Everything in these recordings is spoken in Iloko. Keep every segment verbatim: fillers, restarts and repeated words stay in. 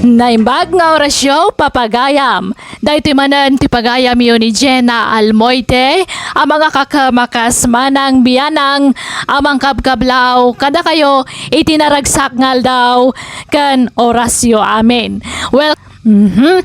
Naimbag nga orasyo, papagayam. Daytoy manen ti pagayamyo ni Jenna Almoite, a mangakakamakas manang bianang, a mangkabkablaw kadakayo iti naragsak nga aldaw ken orasyo. Amen. Well, mhm.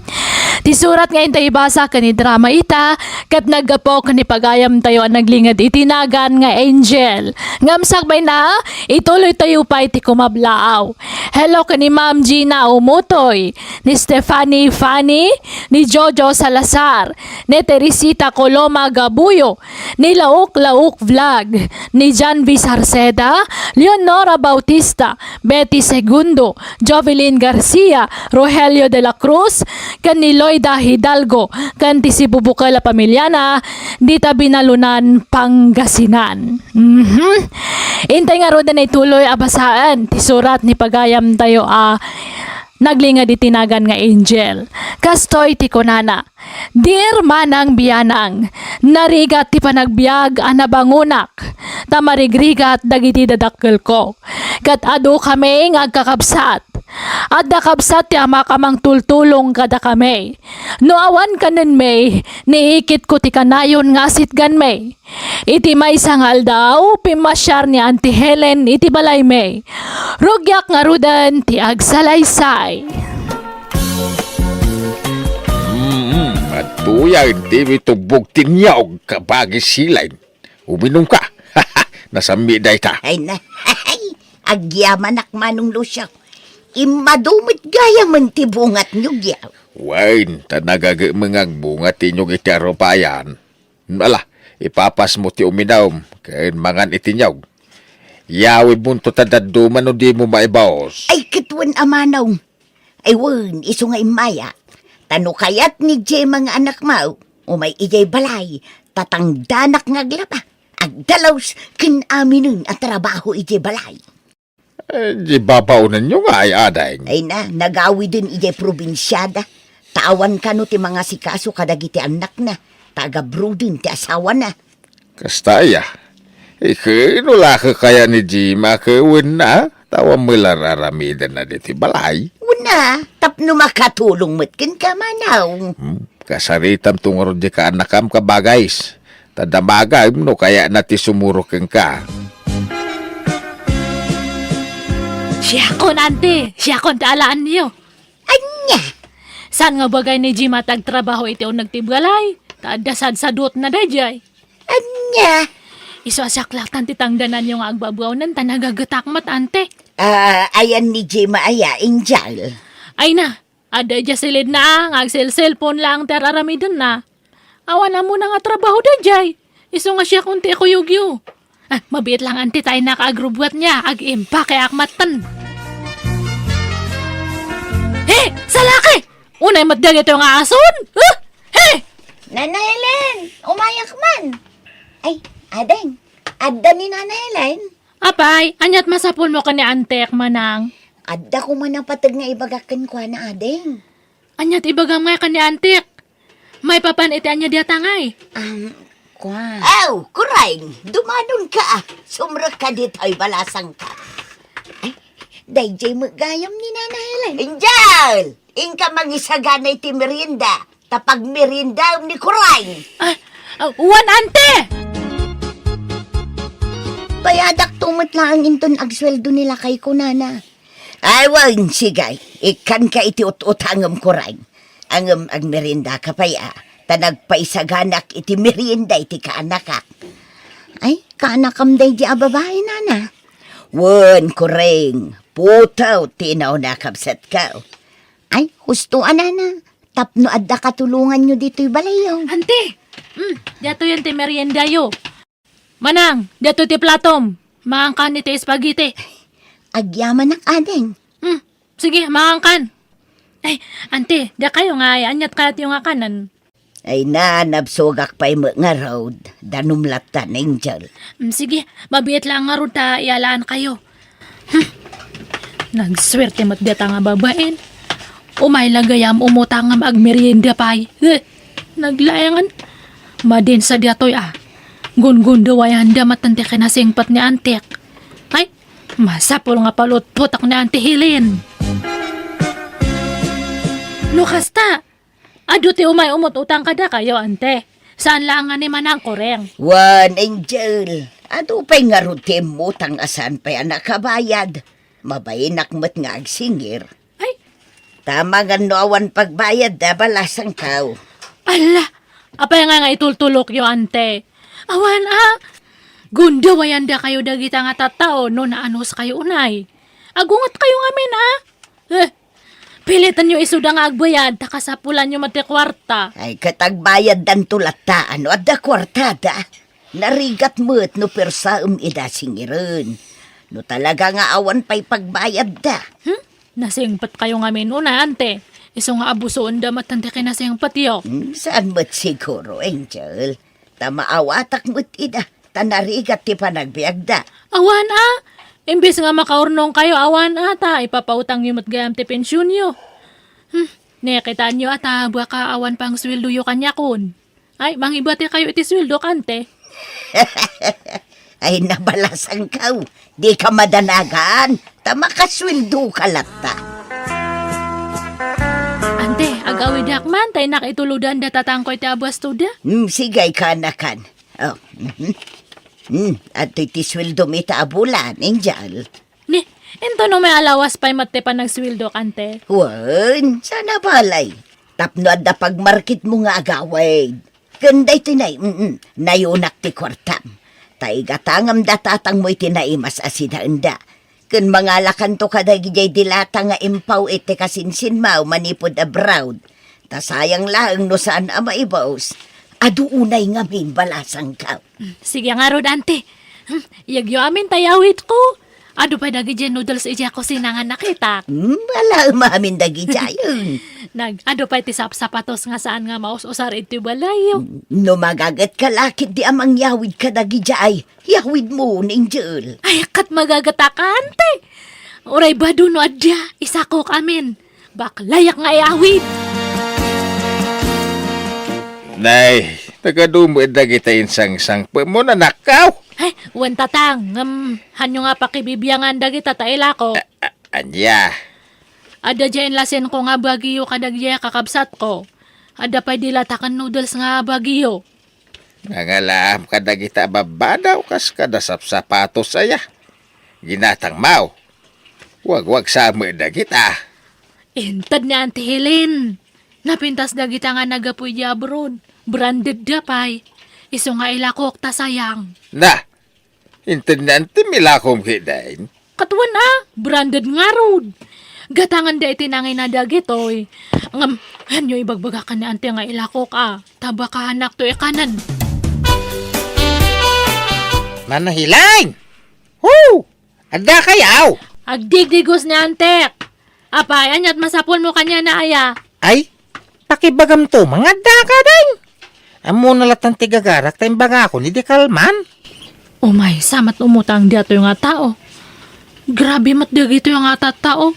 Ti surat nga intay ibasa ken idrama ita, ket naggapu ken ni pagayamtayo a naglinged iti nagan nga Angel. Ngem sakbayna, ituloytayo pay ti kumablaaw. Hello ken ni Ma'am Gina Umutoy, ni Stephanie Fanny, ni Jojo Salazar, ni Teresita Coloma Gabuyo, ni Lauk Lauk Vlog, ni Janvi Sarceda, Leonora Bautista, Betty Segundo, Jovelyn Garcia, Rogelio de la Cruz, ken ni Loida Hidalgo, ken ti sibubukel a pamiliana, dita Binalunan, Pangasinan. Mhm. Intay ngaruden a ituloy a basaen ti surat ni pagayamtayo a naglinged iti nagan nga Angel. Kastoy ti kunana, Dear Manang Bianang, narigat ti panagbiag a nabangonak, ta marigrigat dagiti dadakkelko. Ket adu kami nga agkakabsat. Adda kabsat ti amak a mangtultulong kadakami. No awan kanenmi, niikitko ti kanayon nga asitganmi. Iti maysa nga aldaw, pimmasiar ni Auntie Helen iti balaymi. Rugiak ngaruden ti agsalaysay. Mm, adtoy a dimi tubbog ti niyog, kabagi Silen. Uminumka. Nasammi dayta. Ay na. Agyamanak, Manong Lucio. Immadu met gayamen ti bunga ti niyog. Wen, ta nagagemmeng agbunga ti niyog iti arupayan. Ala, ipapasmo ti uminum ken mangan iti niyog. Yawidmonto ta dadduma no dimo maibaos. Ay, ket wen a manong. Ay wen, isu nga immaya. Ta no kayat ni Gemma nga anakmo, umay idiay balay, ta tangdanak nga aglaba, agdalus ken aminen a trabaho idiay balay. Eh, di babaonanyo nga ay ading? Ay na, nagawiden idiay probinsiada. Ta awan kano ti mangasikaso kadagiti annakna, ta agabruden ti asawana. Kasta aya. Iken, no la ket kaya ni Gemma ket wenna, ta awan met la ar-aramidenna ditoy balay. Wenna, tapno makatulong met kenka, Manong. Hmm, kasaritamto ngarud diay kaannakam, kabagis. Ta damagem no kayatna ti sumurot kenka. Siakon, Auntie. Siakon ti alaanyo. Ania? Saan nga bagay ni Gemma ti agtrabaho iti uneg ti balay? Ta adda sadsadutna daydiay. Ania? Isu a siak laeng ti tangdananyo nga agbabaonen ta nagagetak met, Auntie. Ah, ayan ni Gemma aya, Angel? Ay na, adda idiay silidna, ah, nga agselselpon laeng ti ar-aramidenna. Awan ammona nga trabaho daydiay. Isu nga siakon ti ikuyogyo. Ah, mabiit laeng, Auntie, ta innak agrubbuatna, ag-impakeak metten. He! Salaki! Unay met dagitoy nga ason! Ah! He! Nana Helen, umayak man. Ay, ading, adda ni Nana Helen? Apay, aniat masapulmo ken ni Antiek, Manang? Adda koma napateg nga ibagak kenkuana, ading. Aniat ibagam ngay ken ni Antiek? Maipapan iti ania dayta ngay? Um, kua. Aw, Kureng, dumanonka, ah. Sumrekka ditoy balasangka. Ay, daydiay met gayam ni Nana Helen. Angel! Inka mangisagana iti merienda, ta pagmeriendaem ni Kureng. Ah, ah, wen, Auntie! Bayadakto met laeng inton agsueldo ni lakayko, Nana. Ay, wen, sige, ikkanka iti ut-utangem, Kureng. Ngem agmeriendaka pay, a, ta nagpaisaganak iti merienda iti kaanakak. Ay, kaanakam daydiay a babai, Nana? Wen, Kureng, putew ti inauna a kabsatko. Ay, husto a, Nana, tapno adda katulonganyo ditoy balayyo. Auntie! Mm, daytoyen ti meriendayo. Manang, daytoy ti platom. Mangankan iti spaghetti. Agyamanak, ading. Hmm, sige, mangankan. Ay, Auntie, dakayo ngay, aniat kayatyo nga kanen? Ay na, nabsogak pay met ngarud, danum latta, Angel. Hmm, sige, mabiit laeng ngarud ta ialaankayo. Hmm. Nagsuerte met dayta nga babain. Umay la gayam umutang ngem agmerienda pay. Eh, naglaengen. Madin sa daytoy, a. Gungundawayanda met ti kinasingpet ni Antiek. Ay, masapul nga palutpotak ni Auntie Helen. No kasta, adu ti umay umut-utang kadakayo, ante. Saan laeng nga ni Manang Koreng. Wen, Angel, adu pay ngarud ti immutang a saan pay a nakabayad. Mabainak met nga agsingir. Ay. Tama nga no awan pagbayad da, balasangkaw. Ala, apay nga nga itultulokyo, ante? Awan a. Gundawayandakayo dagita nga tattao no naanuskayo unay. Agungetkayo ngamin a. Eh, pilitanyo isuda nga agbayad, ta kasapulanyo met ti kuarta. Ay, ket agbayaddanto latta no adda kuartada. Narigat met no persaem ida singiren. No talaga nga awan pay pagbayadda. Hmm? Nasingpetkayo ngamin unay, ante. Isu nga abusoenda met ti kinasingpetyo. Hmm, saan met siguro, Angel. Ta maawatak met ida, ta narigat ti panagbiagda. Awan a! Imbes nga makaurnongkayo, awan a, ta ipapautangyo met gayam ti pensionyo. Hmm, nakitaanyo a ta baka awan pangsueldoyo kaniakon. Ay, mangibatikayo iti sueldok, ante. Ay, nabalasangkaw. Dika madanagan, ta makasueldoka latta. Ante, agawidak man, ta innak itulodan da tatangko iti abuastoda. Hmm, sige, kanakan. Oh, mhm. Hmm, adtoy ti sueldom ita a bulan, Angel. Ni, intono may alawas pay met ti panagsueldok, ante? Wen, saan a balay. Tapno adda pagmarketmo nga agawid. Ken daytoy nay, mm, nayunak ti kuartam. Ta igatangam da tatangmo iti naimas a sidaenda. Ken mangalakanto kadagijay dilata nga impaw iti kasinsinmaw manipud abroad. Ta sayang laeng no saan a maibus. Adu unay ngamin balasangkaw. Mm, sige ngarud, ante. Hmm, iyagyo amin ta iyawidko. Adu pay dagidiay noodles idiay kusina nga nakitak. Hmm, ala, umamin dagidiay. Nag, adu pay ti sapsapatos nga saan nga maus-usar iti balayyo. No magagetka la ketdi a mangyawid kadagidiay, yawidmo, Angel. Ay, ket magagetak, ante. Uray bado no adda, isakok amin. Baklayak nga iyawid. Nay, nagadu met dagita insangsangpetmo, nanakkaw. Ay, wen, tatang, ngem, hanyo nga pakibibiangan dagita ta ilako. A-, a-, ania? Adda diay inlasinko nga bagiyo kadagijay a kakabsatko. Adda pay dilata ken noodles nga bagiyo. Nangalaam kadagita a babbadaw kas kada sapsapatos aya. Ginatangmaw. Wagwagsa met dagita. Inted ni Auntie Helen. Napintas dagita nga naggapu idiay abroad. Branded da pay. Isu nga ilakok ta sayang. Na, inted ni Auntie, ilakom ketdin. Ket wen a, branded ngarud. Gatangan da iti nangina dagitoy. Ngem, hanyo ibagbagakan ni Auntie nga ilakok a. Ta baka hanakto ikanen. Nana Helen! Hu! Addakayaw? Agdigdigos ni Antek. Apay, ania't masapulmo kaniana aya? Ay, pakibagamto, nga addaka, deng. Ammona latta ti gagarak ta imbagakon idi kalman. Umay, sa met umutang daytoy nga tao. Grabe met dagitoy nga tattao.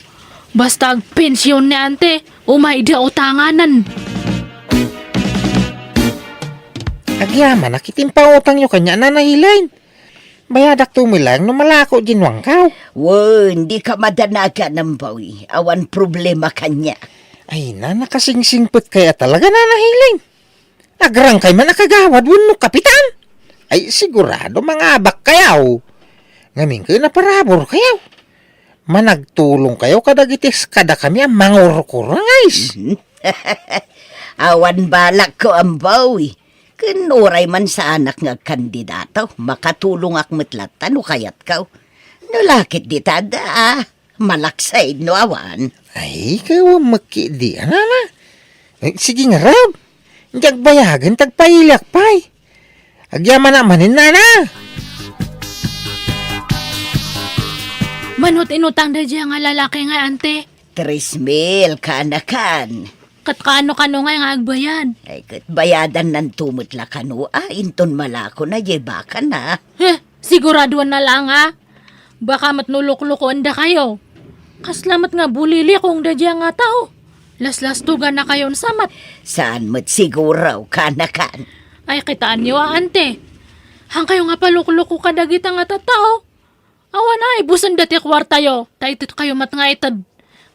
Basta agpension ni ante, umay da utanganan. Agyamanak iti impautangyo kaniana, Nana Helen. Bayadakto met laeng no malako diay nuangkaw. Wen, dika madanagan, Amboy. Awan problema kaniak. Ay, na, nakasingsingpet kaya talaga, Nana Helen. Agrangkay man a kagawad wenno kapitan. Ay, sigurado mangabakkayaw. Ngamin ket naparaburkayaw. Managtulongkayo kadagiti kadakami a mangurkurang, guys. Mhm. Awan balakko, Amboy. Ken uray man saanak nga agkandidato, makatulongak met latta no kayatko. No la ketdi ta adda, malaksid no awan. Ay, kaywan met ketdi, a, Nana. Ay, sige ngarud. Diak bayagen, ta agpailiak pay. Agyamanak manen, Nana. Mano ti inutang daydiay nga lalaki nga, ante? Tres mil, kanakan. Ket kaano-kano ngay nga agbayad? Ay, ket bayadannanto met la kano, a, inton malakona diay bakana. Heh, siguradoanna laeng, a. Baka met no luklukoendakayo. Kasla met nga bulilikong daydiay nga tao. Laslastogannakayon sa met. Saan met siguro, kanakan? Ay, kitaenyo a, ante. Hankayo nga palukloko kadagita nga tattao. Awan a, ibusenda ti kuartayo, ta itedkayo met nga ited.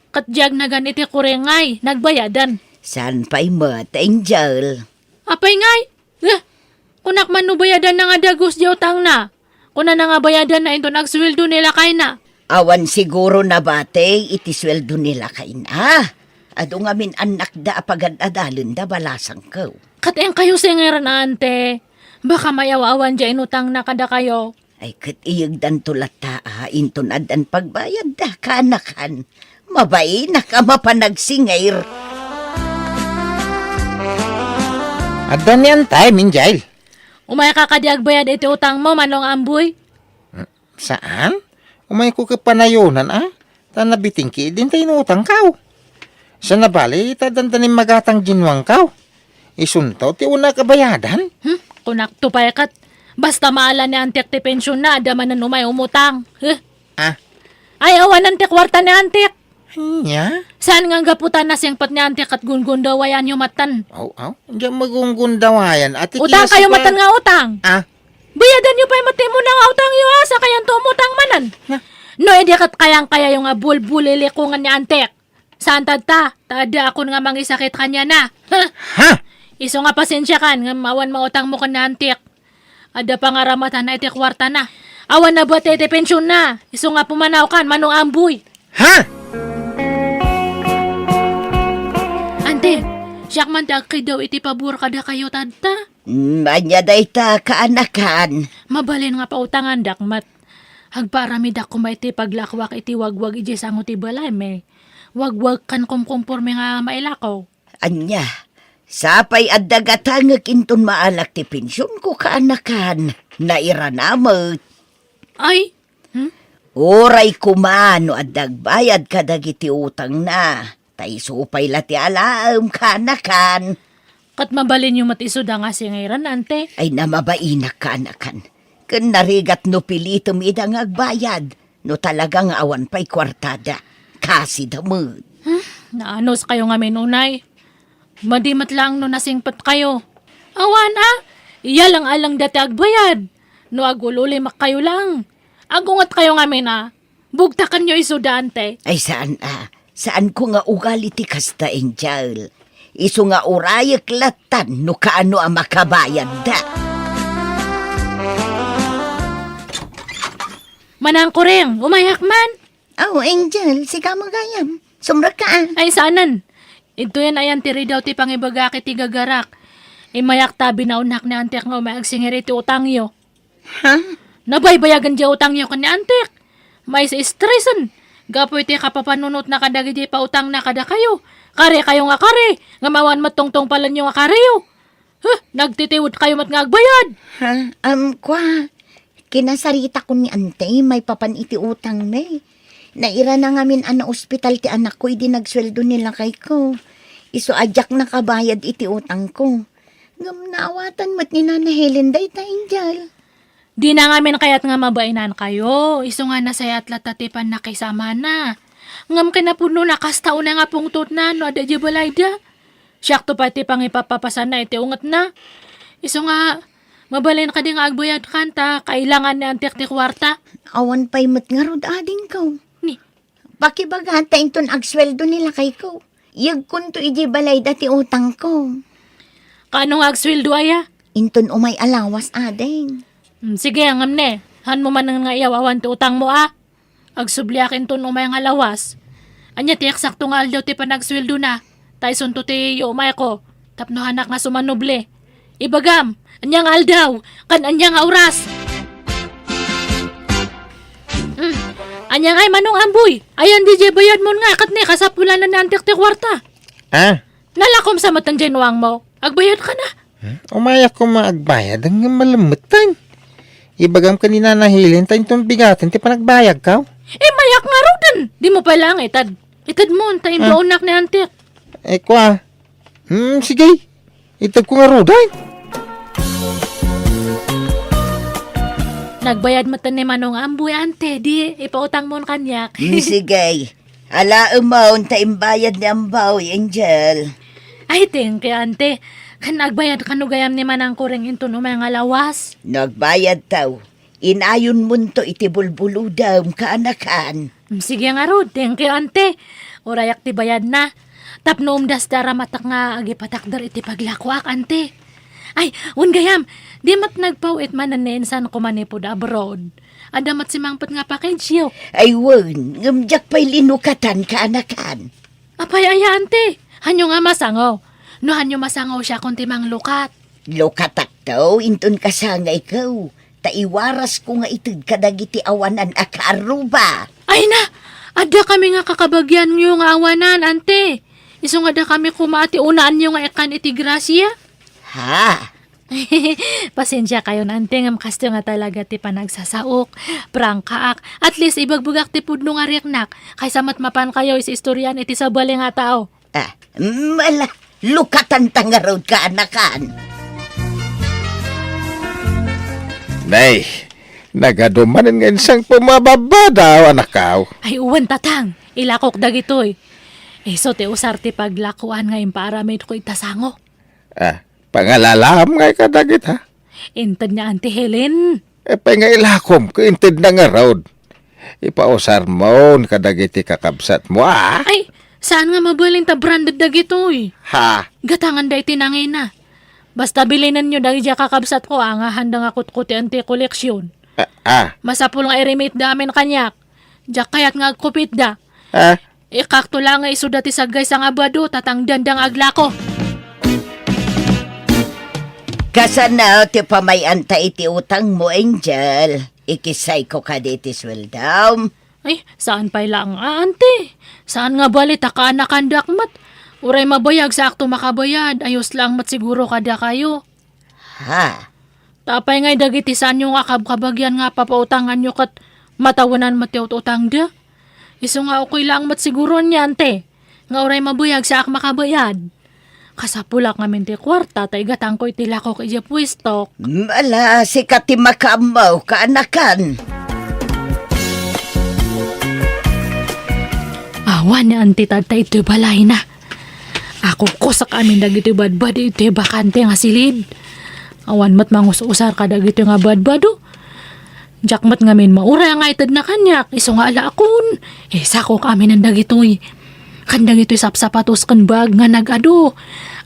Ket diak nagan iti kuring ngay, nagbayadan. Saan pay met, Angel? Apay ngay? Eh, kunak man no bayadanna nga dagus diay utangna. Kunana nga bayadanna inton agsueldo ni lakayna. Awan siguro nabati iti sueldo ni lakayna. Adu ngamin annakda a pagad-adalenda, balasangko. Ket inkayo singir, ante. Baka mayaw-awan diay inutangna kadakayo. Ay, ket iyegdanto latta a inton addan pagbayadda, kaanakan. Mabainak a mapanagsingir. Adda ni Antay, Minjail. Umayka kadi agbayad iti utangmo, Manong Amboy? Hmm, saan? Umayko ket panayonan, a? Ta nabitingki idin ta inutangkaw. Sa nabali, ta addan ta ni magatang ginuangkaw. Isunto ti unak a bayadan? Hmm? Kunakto pay ket, basta maala ni antik ti pensionna, adda manen umay umutang. Huh? Ah? Ay, awanen ti kuarta ni antik. Ania? Saan nga gapu ta nasingpet ni antik ket gungundawayanyo metten? Aw, aw. Diak magungundawayan. Ati utang kayo metten nga utang. Ah? Bayadanyo pay met ti umuna nga utangyo, a, sakayanto umutang manen. Na? No, idi ket kayangkayayo nga bulbulilikongen ni antik. Saan tatta, ta adda akon nga mangisakit kaniana. Ha? Ha? Isu nga pasensiakan ngem awan mautangmo ken ni antik. Adda pangaramatan iti kuartana. Awan nabati iti pensionna. Isu nga pumanawkan, Manong Amboy. Ha? Ante, siak man ti agkiddaw iti pabor kadakayo tatta. Mm, ania dayta, kaanakan? Mabalin nga pautangandak met. Agpaaramidak koma iti paglakoak iti wagwag idiay sango ti balay, may wagwag ken kumkumporme nga mailako. Ania, sapay adda gatangek inton maalak ti pensionko, kaanakan, nairana met. Ay, hmm? Uray koma no adda agbayad kadagiti utangna, ta isu pay la ti alaem, kaanakan. Ket mabalinyo met isuda nga singiran, ante? Ay, namabainak, kaanakan. Ken narigat no pilitem ida nga agbayad, no talaga nga awan pay kuartada. Kasida met. Hmm, naanus kayo ngamin, unay. Madi met laeng no nasingpet kayo. Awan a, iya lang alang dati agbayad. No agul-ulimak kayo lang. Agunget kayo ngamin a, bugtakanyo isuda, ante. Ay, saan a, saanko nga ugali ti kasta, Angel. Isu nga urayek lattan no kaano a makabayadda. Manang Kuring, umayak man. Aw, Angel, sika mo gayam. Sumrekka a. Ay, saanen. Idtoyen ayan ti ridaw ti pangibagak iti gagarak. Immayak ta binaonnak ni antik nga umay agsingir iti utangyo. Ha? Nabaybayagen diay utangyo ken ni antik. Maisa-stresen. Gapu iti kapapanunotna kadagiti pautangna kadakayo. Kari kayo nga kari, ngem awan met tungtungpalenyo nga kariyo. Huh, nagtitiwid kayo met nga agbayad. Ha? Um, kwa, kinasaritakon ni ante, maipapan iti utangna. Nairana ngamin a naospital ti anakko idi nagsueldo ni lakayko. Isu a diak nakabayad iti utangko. Ngem naawatan met ni Nana Helen dayta, Angel. Dina ngamin kayat nga mabainan kayo, isu nga nasayaat latta ti pannakisamana. Ngem kinapudnona kasta unay nga pungtotna no adda idiay balayda. Siakto pay ti pangipapapasana iti ungetna. Isu nga, mabalin kadi nga agbayadkan ta kailangan ni antik ti kuarta. Awan pay met ngarud, adingko. Ni? Pakibaga ta inton agsueldo ni lakayko, iyegkonto idiay balayda ti utangko. Kaano nga agsueldo aya? Inton umay a lawas, ading. Hmm, sige, ngem ne, hanmo manen nga iyaw-awan ti utangmo a. Agsubliak inton umay nga lawas. Ania ti eksakto nga aldaw ti panagsueldona? Ta isunto ti iumayko tapno hanak nga sumanubli. Ibagam, ania nga aldaw, ken ania nga oras? Hmm. Ania ngay, Manong Amboy? Ayan di jay bayadmon nga, ket ni kasapulanan ni antik ti kuarta. Ah? Nalakom sa matan jay nuangmo. Agbayad ka na. Hmm? Umayak ko maagbayad, ang malamatan. Ibagam kanina nahilin ta inton bigatin ti panagbayag ka. Eh, mayak nga ruden. Di mo pala nga itad. Itad mo, ta Ah. imbaonak ni antik. Eh, kwa. Hmm, sige. Itag ko nga ruday. Nagbayad met ni Manong Amboy, ante, di ipautang mo kaniak. Hmm, sige. Ala, umon, ta imbayad ni Amboy, Angel. Ay, thank you, ante. Kan nagbayad kano gayam ni Manang Kuring inton umay nga lawas? Nagbayad taw. Inayon munto iti bulbuludam, kaanakan. Mm, sige ngarud, thank you, ante. Urayak ti bayadna. Tapno umdas ti aramatak nga agipatakder iti paglakoak, ante. Ay, wen gayam, di met nagpaw-it manen ni insanko manipud abroad. Adda met simangpet nga package-yo. Ay, wen, ngem diak pay linukatan, kaanakan. Apay aya, ante? Hanyo nga masango? No hanyo masango siakon ti manglukat? Lukatakto, inton kasangayko, ta iwarasko nga ited kadagiti awanan a kaarruba. Ay na! Adda kami nga kakabagianyo nga awanan, ante. Isu nga dakami koma ti unaanyo nga ikkan iti grasia. Ha? Pasensiakayon, ante, ngem kasto nga talaga ti panagsasaok. Prangkaak. At least, ibagbagak ti pudno nga riknak. Kaysa met mapankayo isi istorian iti sabali nga tao. Ah, mm, ala, lukatan ta ngarud, kaanakan. Nay, nagadu manen nga insangpet nga babadaw, anakko. Ay, wen, tatang. Ilakok dagitoy. Isu ti usar ti paglakoan nga impaaramidko ita sango. Ah, pangalalaam ngay kadagita? Inted ni Auntie Helen. Apay nga ilakom ket intedna ngarud? Ipausarmon kadagiti kakabsatmo, a? Ay, saan nga mabalin ta branded dagitoy? Ha? Gatanganda iti nangina. Basta bilinenyo dagiti kakabsatko a nga handa nga kutkuti ti koleksion. Ah, ah. Masapul nga iremitda amin kaniak. Diak kayat nga agkupitda. Ah? Ikakto la nga isuda ti saggaysa nga bado, ta tangdanda nga aglako. Kasano ti pamay-anta iti utangmo, Angel? Ikisayko kadi ti sueldom? Ay, saan pay laeng a, ante. Saan nga bali ta kaanakandak met. Uray mabayag, saakto makabayad. Ayos laeng met siguro kadakayo. Ha? Ta apay ngay dagiti saanyo nga kabkabagian nga papautanganyo ket matawenan met ti ut-utangda? Isu nga ukoy laeng met siguro ania, ante, nga uray mabayag, saak makabayad. Kasapulak ngamin ti kuarta ta igatangko iti lakok idiay puestok. Mm, ala, sika ti makaammo, kaanakan. Awan ni Auntie Tadta iti balayna. Akukkusak amin dagiti badbadi iti bakante nga silid. Awan met mangus-usar kadagiti nga badbado. Diak met ngamin mauray nga itedna kaniak, isu nga alaakon. Isakok aminen dagitoy. Ken dagitoy sapsapatos ken bag nga nag-adu.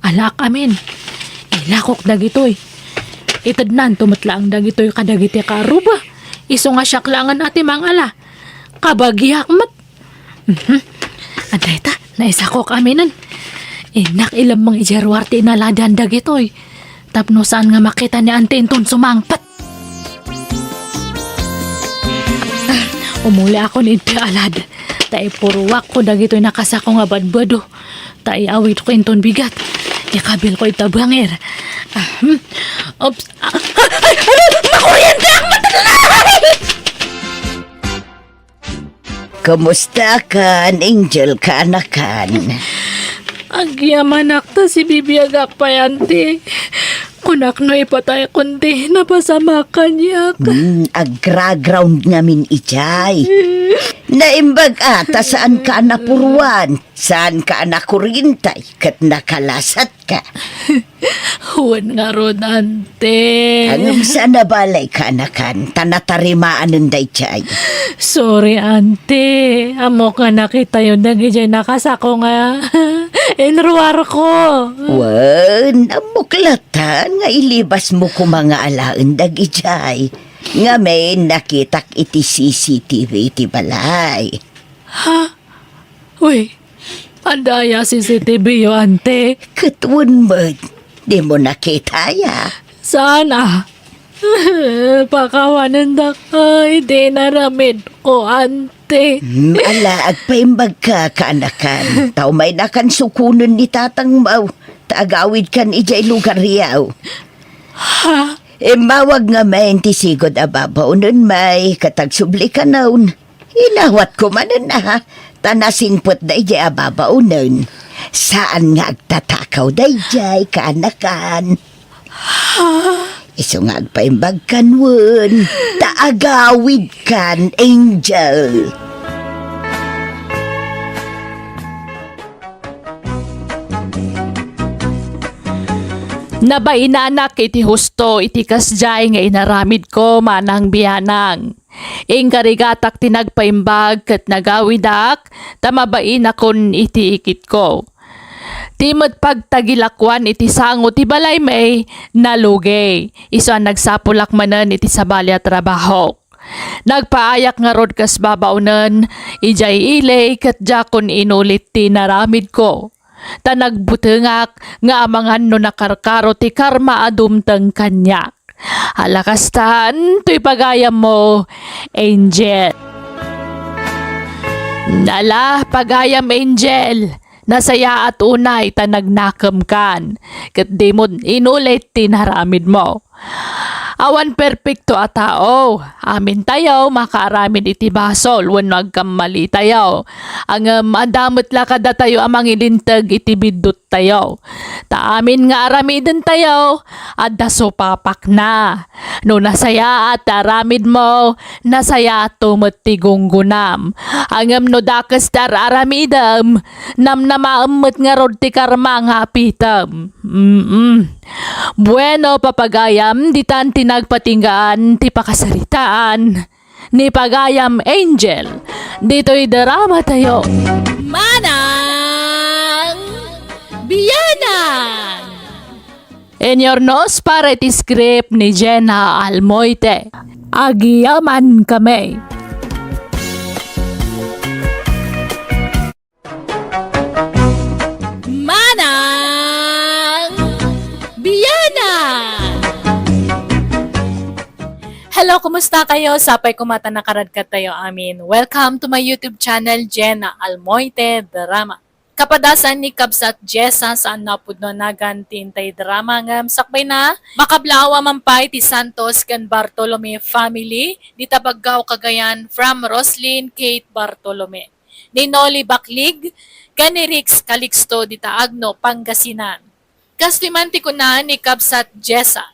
Alaak amin. Ilakok dagitoy. Itednanto met laeng dagitoy kadagiti kaarruba. Isu nga siak laengen a ti mangala. Kabagiak met. Mhm. Adda ita, naisakok aminen. Innak ilemmeng idiay ruar ti inaladan dagitoy. Tapno saan nga makita ni Auntie inton sumangpet. Ah, umuliakon iti alad. Ta ipuruakko dagitoy nakasako nga badbado. Ta iawidko inton bigat. Ikabilko ita bangir. Ah, hmm. Oops. Ah, ah, ay, ay, makuriente ang mata! Kumustakan, Angel, kaanakan? Agyamanak ta sibibiagak pay, Auntie. Kunak no ipataykon ti napasamak kaniak. Hmm, agraground ngamin idiay. Naimbag a ta saanka a napuruan, saanka a nakuriente, ket nakalasatka. Wen ngarud, Auntie. Ngem saan a bale, kaanakan, ta natarimaanen daydiay. Sorry, Auntie. Ammok nga nakitayo dagidiay nakasako nga inruarko. Wen, ammok latta nga ilibasmo koma nga alaen dagidiay. Ngamin, nakitak iti C C T V iti balay. Ha? Uy, adda aya C C T V-yo, Auntie? Ket wen met, dimo nakita aya? Saan a? Pakawanendak iti inaramidko, Auntie. Hmm, ala, agpaimbagka, kaanakan. Ta umaynakan sukonen ni tatangmo, ta agawidkan idiay lugaryo. Ha? Immawag ngamin ti sigud a babaonen, may, ket agsubli kanon. Inawatko manen a, ta nasingpet daydiay a babaonen. Saan nga agtatakaw daydiay, kaanakan. Isu nga agpaimbagkan wen, ta agawidkan, Angel. Nabainanak iti husto iti kasdiay nga inaramidko, manang bianang. Inkarigatak ti nagpaimbag ket nagawidak ta mabainakon iti ikitko. Ti met pagtagilakuan iti sango ti balaymi, nalugey. Isu a nagsapulak manen iti sabali a trabahok. Nagpaayak ngarud kas babaonen idiay ili ket diakon inulit ti inaramidko. Ta nagbutengak nga amangan no nakarkaro ti karma a dumteng kaniak. Ala kastan, toy pagayammo, Angel. Ala, pagayam, Angel. Nasayaat unay ta nagnakemkan, ket dimo inulit ti naramidmo. Awan perpekto a tao. Amintayo makaaramid iti basol wenno agkammalitayo. Ngem adda met la kadatayo a mangilinteg iti bidduttayo. Ta amin nga aramidentayo, adda supapakna. No nasayaat ti aramidmo, nasayaatto met ti gunggonam. Ngem no dakes ti ar-aramidem, namnamaem met ngarud ti karma nga apitem. Mm. Bueno, papagayam, ditan ti nagpatinggaan ti pakasaritaan ni pagayam Angel. Ditoy drama tayo. Manang Bianang! Inurnos para iti script ni Jenna Almoite. Agyamankami. Manang Bianang! Hello, kumusta kayo? Sapay ko met a nakaradkattayo amin. Welcome to my YouTube channel, Jenna Almoite Drama. Kapadasan ni Kabsat Jessa saan a pudno a nagan ti intay drama ngem sakbayna, makablaaw a man pay ti Santos ken Bartolome family, dita Baggao, Cagayan, from Roslyn Kate Bartolome, ni Noli Baclig, ken ni Rix Calixto dita Agno, Pangasinan. Kastoy man ti kuna ni Kabsat Jessa,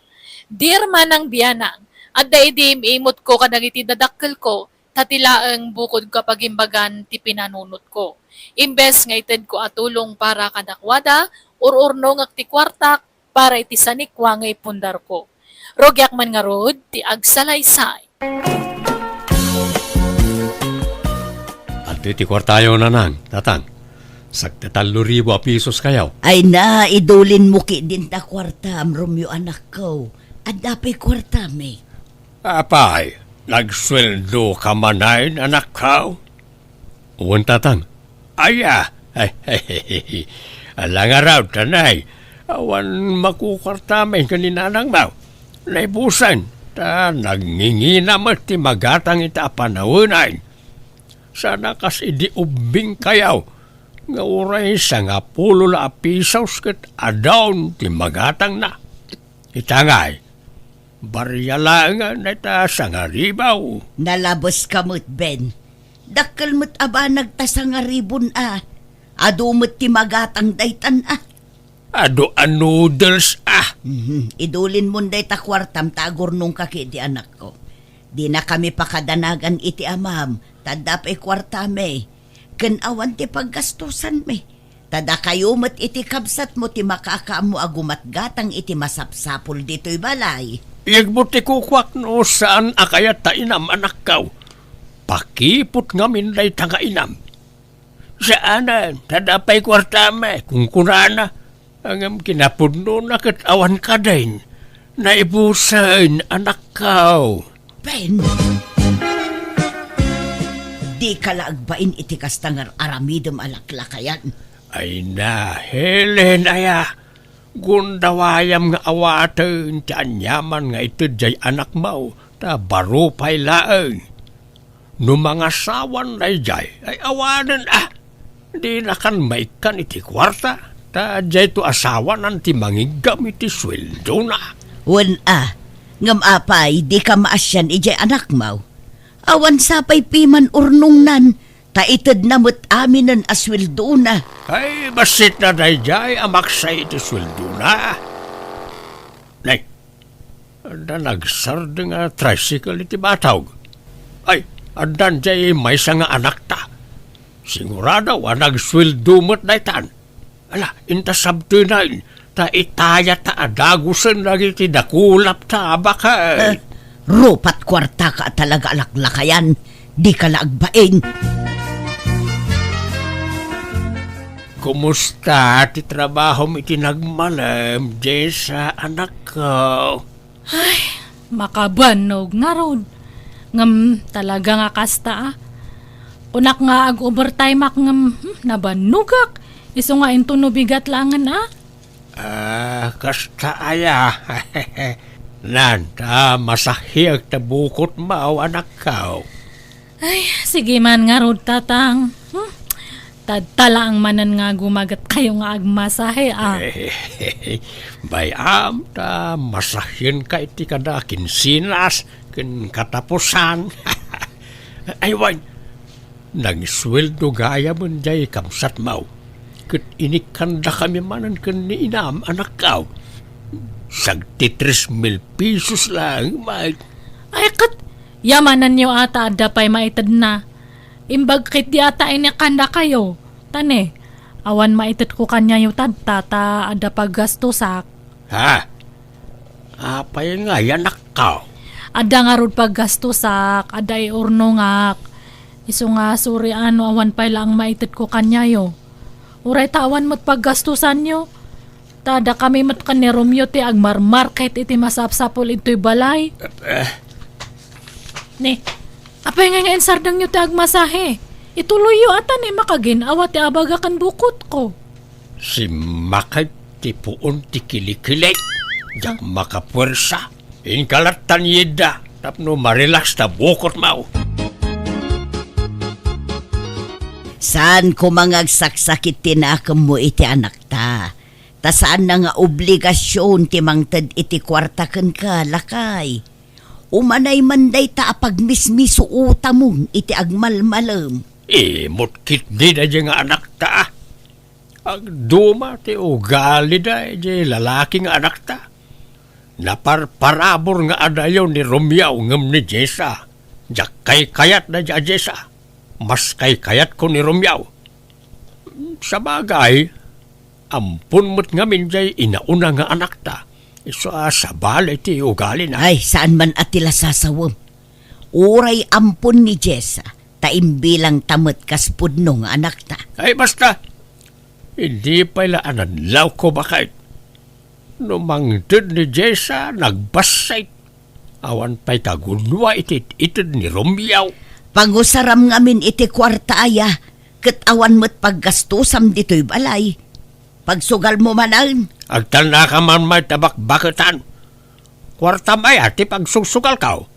"Dear Manang Bianang, adda idi im-imotko kadagiti dadakkelko, ta ti laeng bukodko a pagimbagan ti pinanunotko. Imbes nga itedko a tulong para kadakuada, ur-urnongek ti kuartak para iti sanikua nga ipundarko. Rugiak man ngarud ti agsalaysay." Adtoy ti kuartayo, nanang, tatang. Sagdi tallo ribu a pisos kayo. Ay na, idulinmo ketdin ta kuartam, Romeo, anakko. Adda pay kuartami. Apay, nagsueldo ka manen, anakko? Wen, tatang. Aya, ala ngarud, tanay. Awan makukuartami ken ni nanangmo. Naibusen, ta nagngingina met ti magatang ita a panawen. Sana kas idi ubbing kayo, nga uray sangapulo la a pisos ket adun ti magatangna. Ita ngay, baria laeng dayta sangaribu. Nalabeska met, Ben. Dakkel met a banag ta sangaribun a. Adu met ti magatang daytan a. Adu a noodles a. Mhm. Idulinmon dayta kuartam ta agurnongka ketdi, anakko. Dinakami pakadanagan iti amam, ta adda pay kuartami. Ken awan ti paggastosanmi. Ta dakayo met iti kabsatmo ti makaammo a gumatgatang iti masapsapul ditoy balay. Yegmo ti kukuak no saan a kayat ta inam, anakko. Pakiput ngamin dayta nga inam. Saanen, ta adda pay kuartami, kunkunana. Ngem kinapudnona ket awan kadin. Naibusen, anakko. Ben! Dika la agbain iti kasta nga ar-aramidem a laklakayan. Ay na, Helen, aya. Gundawayam nga awaten ti aniaman nga ited jay anakmo, ta baro pay laeng. No mangasawan dayjay, ay awanen a. Dinakan maikkan iti kuarta, ta jayto asawanan ti mangiggam iti sueldona. Wen a, ngem apay, dika maasian ijay anakmo? Awan sapay piman urnongnan, ta itedna met aminen a sueldona. Ay, bassitna dayjay a maksay iti sueldona. Nay, adda nagsardeng a tricycle iti batog. Ay, addan jay maysa nga anakta. Sigurado a nagsueldo met daytan. Ala, inta sabtenen, ta itayata a dagusen dagiti dakulapta a baket. Eh, Rupat kuartaka a talaga a laklakayan, dika la agbain. Kumusta ti trabahom iti nagmalem, Jessa, anakko? Ay, makabannog ngarud. Ngem talaga nga kasta, a. Kunak nga ag-overtime-ak ngem, hmm, nabannogak. Isu nga intono bigat laengen, a. Ah, kasta aya. Nan, ta masahiak ta bukotmo, anakko. Ay, sige man ngarud, Tatang. Hmm. Tadta laeng manen nga gumagetkayo nga agmasahe, a. Bay-am ta masahienka iti kada kinsinas ken katapusan. Ay, wen, nangisueldo gayamen jay kabsatmo. Ket inikkandakami manen ken ni inam, anakko. Sagdi tres mil pesos laeng, Mike. Ay, ket yamanenyo a ta adda pay maitedna. Imbag ketdi a ta inikkandakayo. Ta ne, awan maitedko kaniayo tadta ta adda paggastosak. Ha? Apay ngay, anakko? Adda ngarud paggastosak, adda iurnongak. Isu nga suri a no awan pay laeng maitedko kaniayo. Uray ta awan met paggastosanyo. Ta dakami met ken ni Romeo ti agmarmarket iti masapsapul idtoy balay. Eh. Ne, apay ngay nga insardengyo ti agmasahe? Ituloyyo a ta ne makagin-awa ti abaga ken bukotko. Simmakay ti puon ti kilikili. Diak makapuersa. Inka lattan yidda tapno ma-relax ta bukotmo. Saan koma nga agsaksakit ti nakemmo iti anakta. Ta saanna nga obligasion ti mangted iti kuarta kenka, lakay. Umanay man dayta a pagmismisuotamon iti agmalmalem. Imot ketdi daydiay nga anakta. Agduma ti ugalida idiay lalaki nga anakta. Naparparabur nga adayo ni Romeo ngem ni Jessa. Diak kaykayat daydiay a Jessa. Mas kaykayatko ni Romeo. Sabagay, ampon met ngamin diay inauna nga anakta. Isu a sabali ti ugalina. Ay, saan man a ti lasasawem. Uray ampon ni Jessa, ta imbilangta met kas pudno nga anakta. Ay, basta. Idi pay la a nadlawko, baket. No mangted ni Jessa, nagbassit. Awan pay kagudua iti it-ited ni Romeo. Pangusaram ngamin iti kuarta aya, ket awan met paggastosam ditoy balay. Pagsugalmo manen. Agtannaka man met a bakbaketan. Kuartam aya ti pagsugsugalko?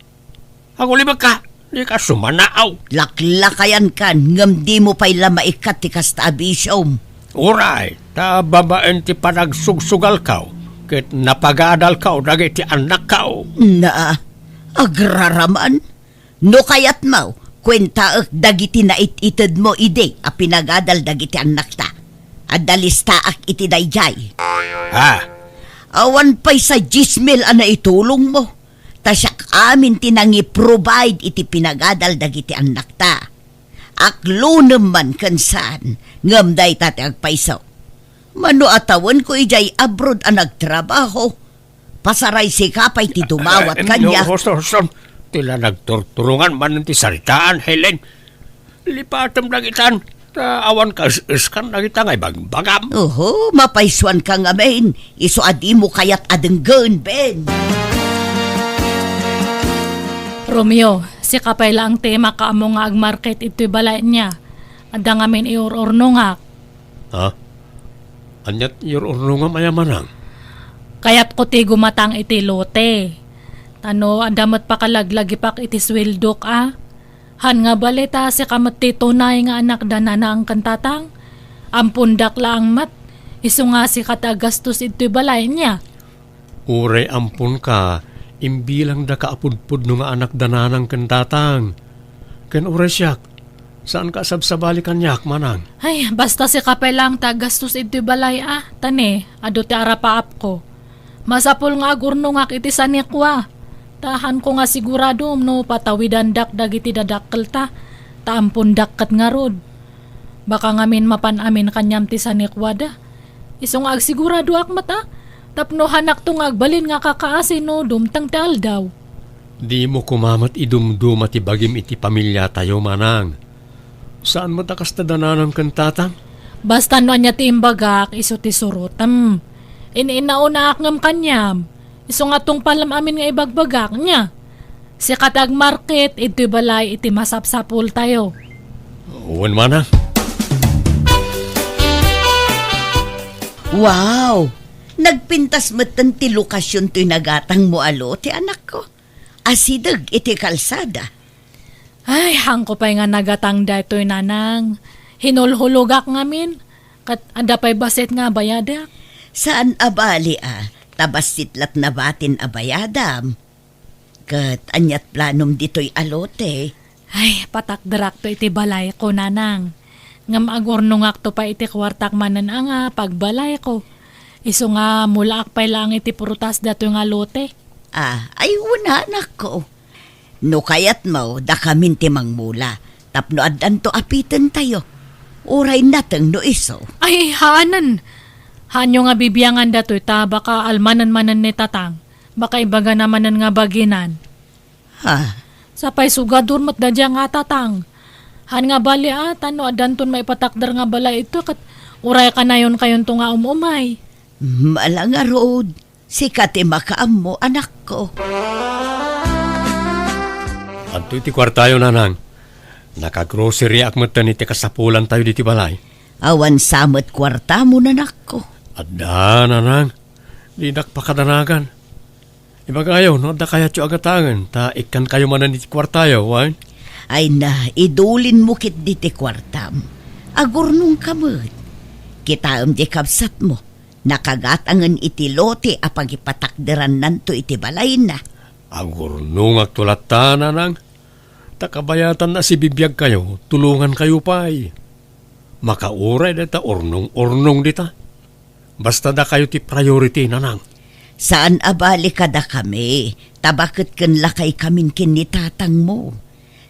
Agulibekka, dika sumanaaw. Laklakayankan, ngem dimo pay la maikkat ti kasta a bisiom. Uray, ta babaen ti panagsugsugalko, ket napagadalko dagiti annakko. Na, agraraman? No kayatmo, kuentaek dagiti nait-itedmo idi a pinagadal dagiti annakta. Adda listaak iti daydiay. Ha? Awan pay sa dies mil a naitulongmo. Ta siak amin ti nangi-provide iti pinagadal dagiti annakta. Aklonem man ken saan, ngem dayta ti agpayso. Mano a tawenko idiay abroad a nagtrabaho, pasaray sika pay ti dumawat kaniak. Eh, no, Houston, Houston, ti la nagturturongan manen ti saritaan, Helen. Lipatem dagitan, ta awan kaes-eskan dagita nga ibagbagam. Oho, mapaysuanka ngamin. Isu a dimo kayat a denggen, Ben. Romeo, sika pay laeng ti makaammo nga agmarket idtoy balay nia. Adda ngamin iur-urnongak. Ha? Ania ti iur-urnongam aya manang? Kayatko ti gumatang iti lote. Ta no adda met pakalaglagipak iti sueldok a. Han nga bale ta sika met ti tunay nga anak da nanang ken tatang. Ampondak laeng met, isu nga sika ti agastos idtoy balay nia. Uray amponka, imbilangdaka a pudpudno nga anak da nanang ken tatang. Ken uray siak, saanka a sabsabali kaniak, manang. Ay, basta sika pay laeng ti agastos idtoy balay a, ta ne, adu ti arapaapko. Masapul nga agurnongak iti sanikua. Ta hanko nga sigurado no patawidandak dagiti dadakkelta, ta ampondak ket ngarud. Baka ngamin mapan amin kaniam ti sanikuada. Isu nga agsiguradoak met a, tapno hanakto nga agbalin nga kakaasi no dumteng ti aldaw. Dimo koma met idumduma ti bagim iti pamiliatayo, manang. Saan met a kasta da nanang ken tatang? Basta no ania ti imbagak, isu ti surotem. In-inaonaak ngem kaniam. Isu nga tungpalem amin nga ibagbagak, nia? Sika ti agmarket, idtoy balay iti masapsapultayo. Wen, manang. Wow! Nagpintas metten ti lokasion toy nagatangmo a lote, anakko. Asideg iti kalsada. Ay, haanko pay nga nagatang daytoy, nanang. Hinulhulogak ngamin, ket adda pay bassit nga bayadak. Saan a bali a, ta bassit la't nabatin a bayadam. Ket aniat planom ditoy a lote? Ay, patakderakto iti balayko, nanang. Ngem agurnongakto pay iti kuartak manen a nga pagbalayko. Isu nga mulaak pay laeng iti prutas datoy nga lote. Ah, ay, wen, anakko. No kayatmo, dakamin ti mangmula, tapno addanto a pitentayo. Uray nateng no isu. Ay, haanen. Haanyo nga bibiangan datoy ta baka almanen manen ni tatang. Baka ibagana manen nga baginan. Ha? Sapay sugador met daydiay nga tatang. Haan nga bali a, ta no addanton maipatakder nga balay ita ket uray kanayonkayonto nga um-umay. Mala ngarud, sika ti makaammo, anakko. Adtoy ti kuartayo, nanang. Nakagroceryak metten iti kasapulantayo ditoy balay. Awan sa met kuartamo, anakko? Adda, nanang. Dinak pakadanagan. Ibagayo, no adda kayatyo a gatangen, ta ikkankayo manen iti kuartayo, wen? Ay na, idulinmo ketdi ti kuartam. Agurnongka met. Kitaem diay kabsatmo. Nakagatangen iti lote a pagipatakderannanto iti balayna. Agurnongakto latta, nanang. Ta kabayatanna a sibibiagkayo, tulongankayo pay. Makauray dayta urnong-urnong dita. Basta dakayo ti priority, nanang. Saan a bali kadakami, ta baket ken lakaykamin ken ni tatangmo.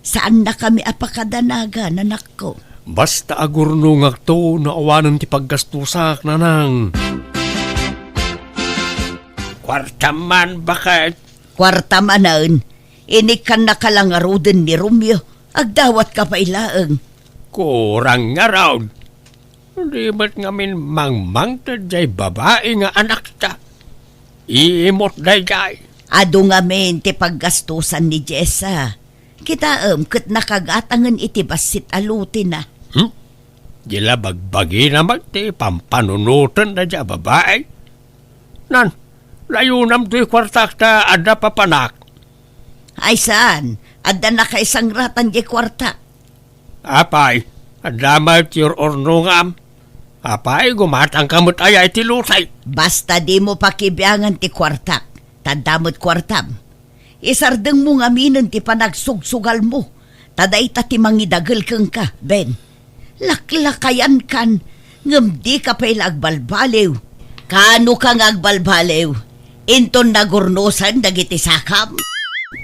Saannakami a pakadanagan, anakko. Basta agurnongakto no awanen ti paggastusak, nanang. Kuartam man, baket. Kuarta manen, inikkannaka la ngaruden ni Romeo, agdawatka pay laeng. Kurang ngarud. Di met ngamin mangmangted jay babai nga anakta. Imot dayjay. Adu ngamin ti paggastusan ni Jessa. Kitaem ket nakagatangen iti bassit a lotena. Hmm? Di la bagbagina met ti pampanunoten dayjay a babai. Nan, layonam toy kuartak ta adda papanak. Ay saan, adda nakaisangratan jay kuarta. Apay, adda met ti ur-urnongam. Apay, gumatangka met aya iti lotay? Basta dimo pakibiangan ti kuartak, ta adda met kuartam. Isardengmo ngaminen ti panagsugsugalmo, ta dayta ti mangidagel kenka, Ben. Laklakayankan, ngem dika pay la agbalbaliw. Kaanoka nga agbalbaliw? Inton nagurnosen dagiti sakam?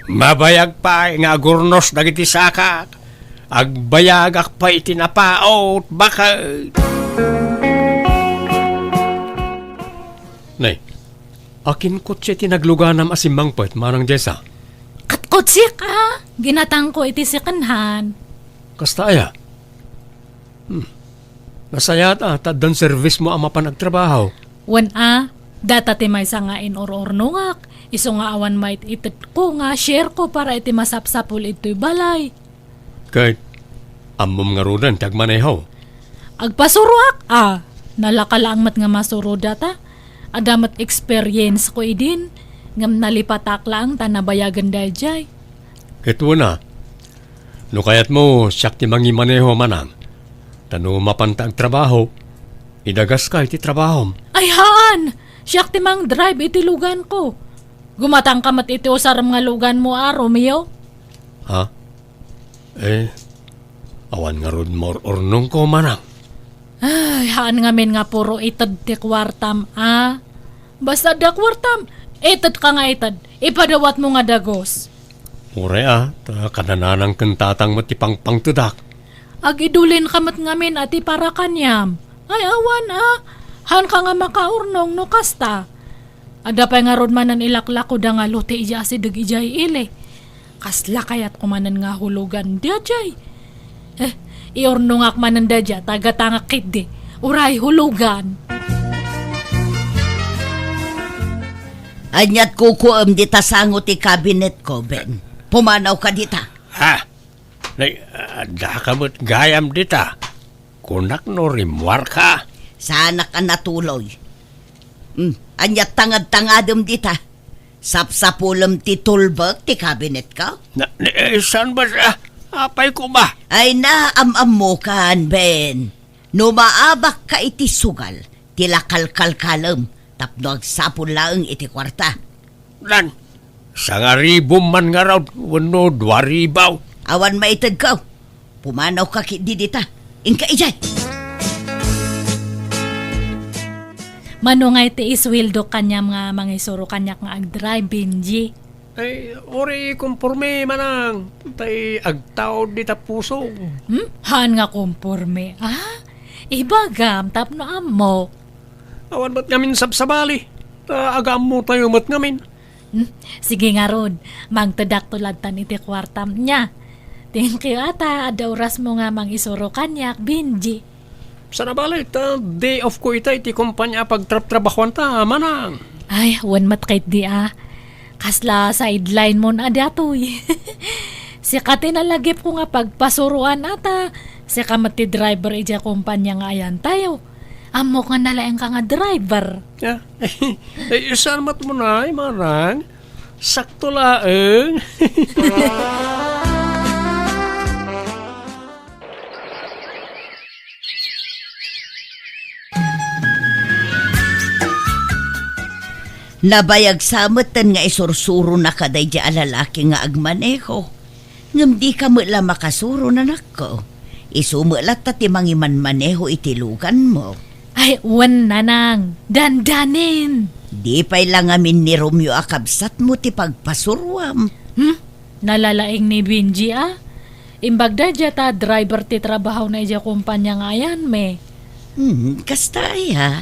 Mabayag pay nga agurnos dagiti sakak. Agbayagak pay iti napaut, baket. Nay, akin kotse ti nagluganam a simmangpet, Manang Jessa? Ket kotsek a, ginatangko iti second hand. Kasta aya? Hmm. Nasayaat a, ta addan servismo a mapan agtrabaho. Wen a, data ti maysa nga inur-urnongak, isu nga awan maitedko nga share ko para iti masapsapul idtoy balay. Ket, ammom ngaruden ti agmaneho? Agpasuroak a, nalaka laeng met nga masuro data. Adda met experience ko idin, ngem nalipatak laeng ta nabayagen daydiay. Ket wen a, no kayatmo, siak ti mangimaneho, Manang. Ta no mapanta agtrabaho, idagaska iti trabahom. Ay haan! Siak ti mangdrive iti luganko. Gumatangka met iti usarem nga luganmo a, Romeo. Ha? Eh, awan ngarud maur-urnongko, Manang. Ay, haan ngamin nga puro ited ti kuartam a. Basta adda kuartam, itedka nga ited, ipadawatmo nga dagus. Uray a, ta kada nanang ken tatang met ti pangpangtedak. Agidulinka met ngamin a ti para kaniam. Ay, awan a, haanka nga makaurnong no kasta. Adda pay ngarud manen ilaklakoda nga lote idiay asideg idiay ili. Kasla kayatko manen nga hulogan daydiay. Eh, iurnongak manen daydiay, ta gatangak ketdi. Uray hulogan. Ania't kukuem dita sango ti kabinetko, Ben? Pumanawka dita. Ha? Nay, addaka met gayam dita. Kunak no rimmuarka. Saanak a natuloy. Hmm, ania't tangad-tangadem dita? Sapsapulem ti tulbek ti kabinetko? Na, ni, eh, saan ba siya? Apay ko ba? Ay na, am-ammokan, Ben. No maabakka iti sugal, ti la kalkalkalem, tapno agsapul laeng iti kuarta. Nan, sangaribom man ngarud, wenno duaribaw. Awan maitedko. Pumanawka ketdi dita. Inka idiay. Mano ngay ti isueldok kaniam nga mangisuro kaniak nga agdrive, Benji? Ay, uray konporme, manang. Tay agtaud dita pusog. Hmm? Haan nga konporme, ah? Ibagam, tapno ammok. Awan met ngamin sabsabali. Ta agaammotayo met ngamin. Hmm? Sige ngarud, mangtedakto lattan iti kuartam nia. Thank you, ata. Adda orasmo nga mangisuro kaniak, Benji. Sana bale, ta day off ko ita iti kompanya a pagtrabtrabahuanta, manang. Ay, wen met ketdi a. Kasla sideline mon a datoy. Sika ti nalagipko nga pagpasuroan ata. Sika met ti driver idiay kompanya nga ayantayo. Ammok nga nalaingka nga driver. Ya. Eh, saan met mo na, manang? Sakto laeng. Nabayag sa metten nga isursuronaka daydiay a lalaki nga agmaneho. Ngem dika met la makasuro, nanakko. Isu met latta ti mangimanmaneho iti luganmo. Ay, wen, nanang. Dandanin. Di pay la ngamin ni Romeo a kabsatmo ti pagpasuruam. Hmm? Nalalaing ni Benji, a? Imbag daydiay ta driver ti trabahona idiay kompanya nga ayanmi. Hmm, kasta aya.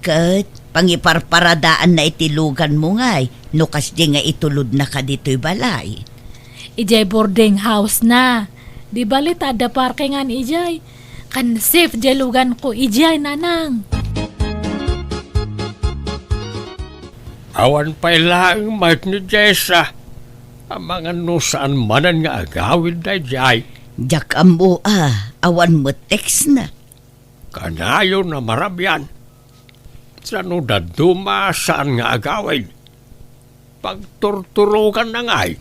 Ket pangiparparadaanna iti luganmo ngay no kasdi nga itulodnaka ditoy balay. Idiay boarding house na. Di bali ta adda parkingan idiay. Kan safe diay luganko idiay, nanang. Awan pay laeng met ni Jessa. Amangan no saan manen nga agawid daydiay. Diak ammo a, awan met text na. Kanayon a marabian. Sano dadduma saan nga agawid? Pagturturoganna ngay.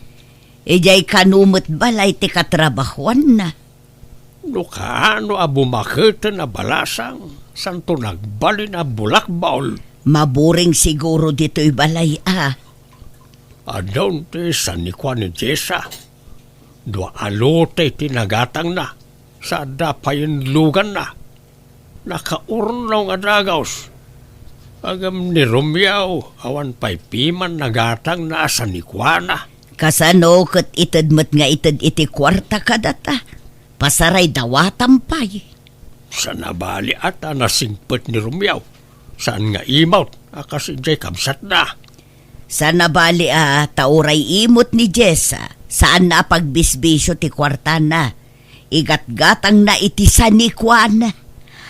Idiay kano met balay ti katrabahuanna. No kaano a bumaketen a balasang, santo nagbalin a bulakbol. Maburing siguro ditoy balay a. Adun ti sanikua ni Jessa. Dua a lote ti nagatangna, sa adda payen luganna. Nakaurnaw nga dagus. Ngem ni Romeo, awan pay piman nagatangna a sanikuana. Kasano ket ited met nga ited iti kuarta kadata? Pasaray dawatam pay. Sana bali a ta nasingpet ni Romeo. Saan nga imot a kas idiay kabsatna. Sana bali a ta uray imot ni Jessa, saanna a pagbisbisio ti kuartana. Igatgatangna iti sanikuana.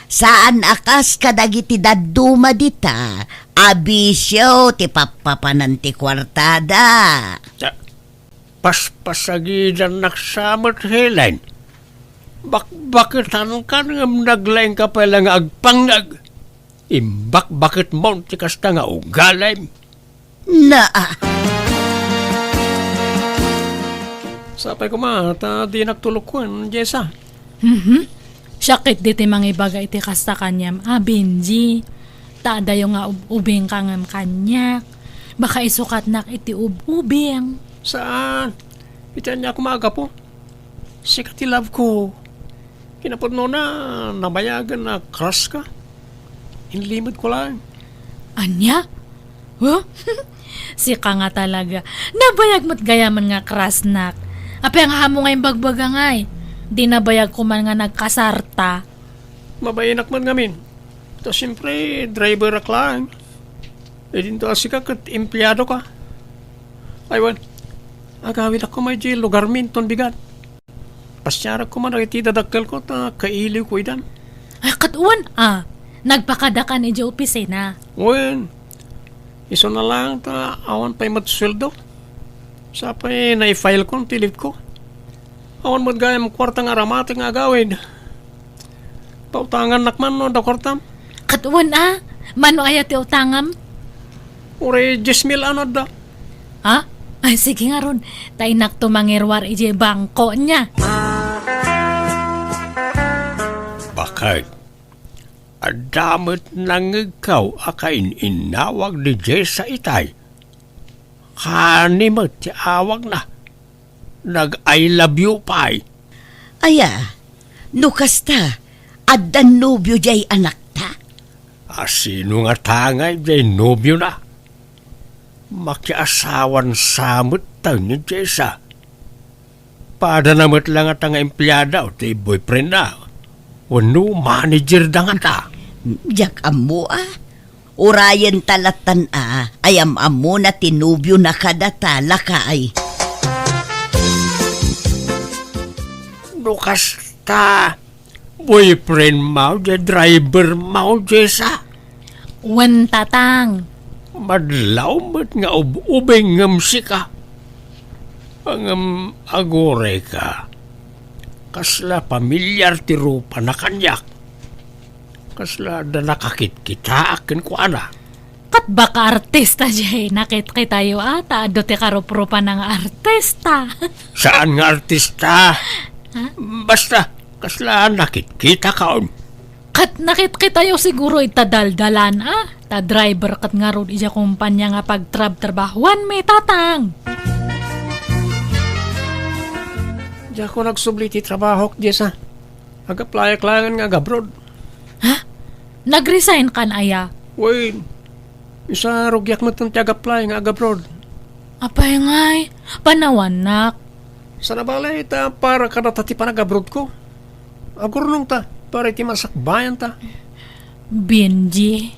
Saan a kas kadagiti dadduma dita a bisio ti pappapanan ti kuartada. Ta-, paspasagidannak sa met, Helen. Bakbaketankan ngem naglaingka pay la nga agpangngeg. Imbakbaketmon ti kasta nga ugalim. Naa. Sapay koma ta dinak tulokuen, Jessa. Mhm. Siak ketdi ti mangibaga iti kasta kaniam a, Benji. Ta adayo nga ub-ubingka ngem kaniak. Baka isukatnak iti ub-ubing. Saan? Iti ania koma a gapu? Sika ti love ko. Kinapudnona, nabayagen a crush ka. Inlimedko laeng. Ania? Huh? Sika nga talaga. Nabayag met gayamen nga crushnak. Apay nga ammo nga imbagbaga ngay? Di nabayag ko man nga nagkasarta. Mabainak man ngamin. Ta siempre, driverak laeng. Idinto a sika ket empleado ka. Ay wen, Agawidakon idiay lugarmi inton bigat. Pasiarakon man dagiti dadakkelko ta kailiwko idan. Ay, ket wen a, nagpakadakan idiay opisina. Wen, isuna laeng ta awan pay met sueldo. Sa pay naifilekon ti leave-ko. Awan met gayam kuarta nga aramatek nga agawid. Pautangannak man no adda kuartam. Ket wen a, mano aya ti utangam? Uray dies mil a no adda. Ha? Ay, sige ngarud, ta innakto mangiruar idiay bangko ania. Baket, adda met nangngegko a kain-innawag ni Jessa itay. Kani met ti awagna. Nag-I love you pay. Aya, no kasta, adda nobio diay anakta? A, sino ngata ngay diay nobiona? Makiasawan sa met tayo ni Jessa. Padana met la ngata nga empleada o ti boyfriendna. Wenno manager da ngata. Diak ammo a. Urayen ta latan a, ay am-ammona ti nobiona kadata, lakay. No kasta, boyfriend mo, diay driver mo, Jessa? Wen, Tatang. Madlaw met nga ub-ubing ngem sika. Ngem aguray ka. Kasla pamilyar ti rupana kaniak. Kasla adda nakakitkitaak kenkuana. Ket baka artista diay nakitkitayo a, ta adu ti karuprupana nga artista. Saan nga artista? Ha? Basta, kasla nakitkitakon. Ket nakitkitayo siguro ita daldalan a, ta driver ket ngarud idiay kompania nga pagtrabtrabahuanmi, Tatang. Diakon agsubli ti trabahok, Jessa. Ag-applyak laengen nga ag-abroad. Ha? Nag-resign kan aya? Wen, isa rugiak met ti ag-apply nga ag-abroad. Apay ngay, panawannak. Sana bale, ta para kadata ti panag-abroadko. Agurnongta, para iti masakbayanta. Benji.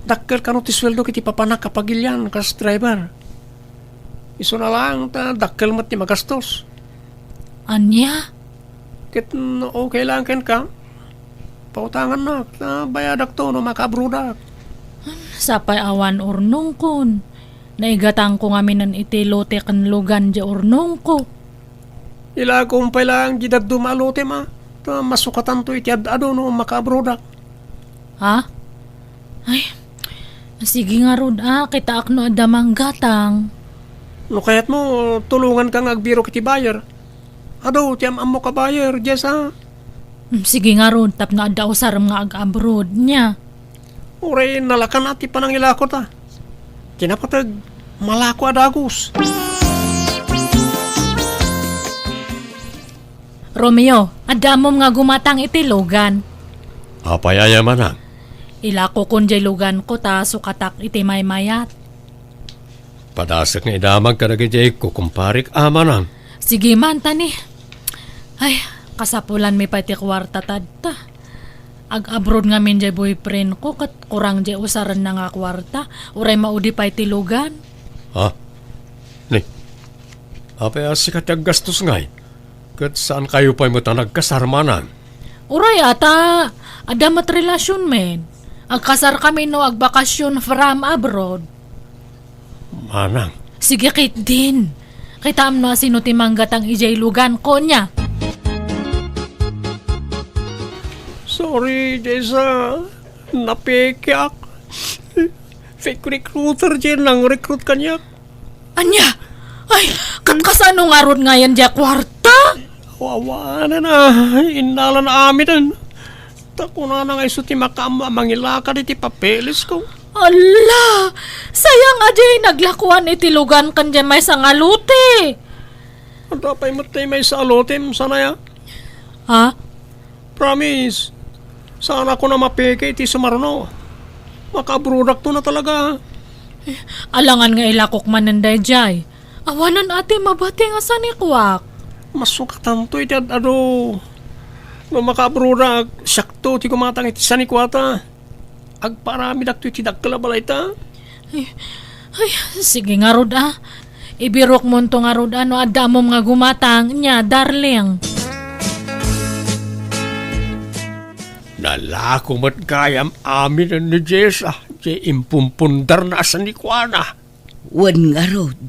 Dakkel kano ti sueldo iti papanak a pagilian kas driver. Isuna laeng ta dakkel met ti magastos. Ania? Ket no okay laeng kenka, pautangannak, ta bayadakto no makaabroadak. Sapay awan urnongkon. Naigatangko ngaminen iti lote ken lugan diay urnongko. Ilakom pay laeng diay dadduma a lotem a, ta masukatanto iti ad-adu no makaabroadak. Ha? Ay, sige ngarud a, kitaak no adda manggatang. No kayatmo, tulonganka nga agbirok iti buyer. Adu ti am-ammok a buyer, Jessa. Mm, sige ngarud, tapno adda usarem nga ag-abroad nia. Uray nalakan a ti panangilakota. Ti napateg, malako a dagus. Romeo, adda ammom nga gumatang iti lugan. Apay aya, manang? Ilakokon diay luganko ta sukatak iti maymayat. Padasek nga idamag kadagiti kukumparik a, manang. Sige man, tani. Ay, kasapulanmi pay ti kuarta tadta. Ag-abroad ngamin diay boyfriendko ket kurang diay usarenna nga kuarta. Uray maudi pay ti lugan. Ha? Ni, apay a sika ti aggastos ngay? Ket saankayo pay met a nagkasar, manang? Uray a ta, adda met relasionmi. Agkasarkami no agbakasyon from abroad. Manang. Sige ketdin. Kitaem no asino ti manggatang idiay luganko nia. Sorry, Jessa. Napekeak. Fake recruiter diay nang-recruit kaniak. Ania? Ay, ket kasano ngarud ngayen diay kuarta? Awanen a, innalan amiten. Ta kunana nga isu ti makaammo a mangilakad iti papelesko. Ala! Sayang a diay naglakuan iti lugan ken diay maysa nga lote. Adda pay met ti maysa a lotem, sanaya? Ha? Promise. Saanakon a mapeke iti sumaruno. Makaabrodakto na talaga. Alangan nga ilakok manen daydiay. Awanen a ti mabati nga sanikuak. Masukatanto iti ad-adu. No makaabrodak, siakto ti gumatang iti sanikuata. Agparamidakto iti dakkel a balayta. Ay, ay, sige ngarud a. Ibirokmonto ngarud no adda ammom nga gumatang, nia, darling. Nalako met gayam aminen ni Jessa, diay impumpundarna a sanikuana. Wen ngarud.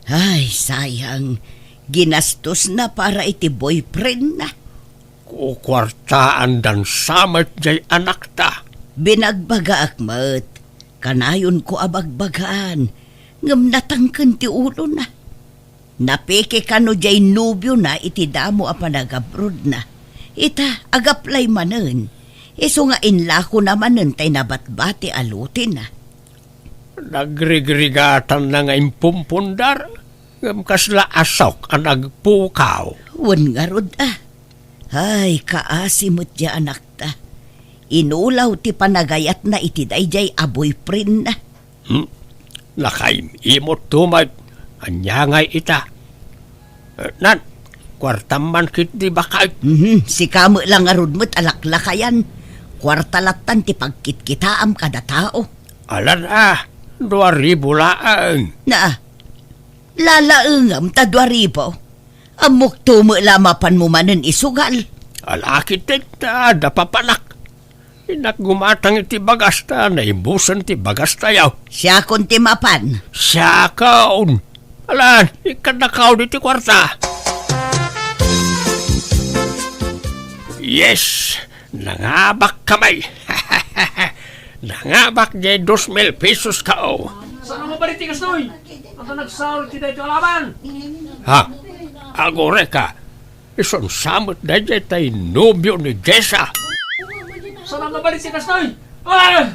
Ay, sayang. Ginastosna para iti boyfriendna. Kukuartaandan sa met diay anakta. Binagbagaak met. Kanayonko a bagbagaan. Ngem natangken ti ulona. Napeke kano diay nobiona iti damo a panagabrodna. Ita, agaplay manen. Isu nga inlakona manen tay nabatbati a lotena. Nagrigrigatanna nga impumpundar, ngem kasla asok a nagpukaw. Wen ngarud a. Ay, kaasi met diay anakta. Inulaw ti panagayatna iti daydiay a boyfriendna. Hmm? Nakaim-imot tumet. Ania ngay ita? Eh, nan, kuartam man ketdi baket. Mhm, sika met la ngarud met a laklakayan. Kuarta lattan ti pagkitkitaam kada tao. Alan a, dua ribu laeng. Na, lalaengam ta dua ribu. Ammokto met la mapanmo manen isugal. Ala ketdi ta adda papanak. Innak gumatang iti bagas ta naibusen ti bagastayo. Siakon ti mapan. Siakon. Alan, ikkannakaw ditoy kuarta. Yes! Nangabak kami. Nangabak diay dos mil pesos kao. Saan a mabalin ti kastoy? Ata nagsao ti daytoy a laban? Ha? Agurayka. Isun sa met daydiay tay nobio ni Jessa. Saan a mabalin ti kastoy? Ah!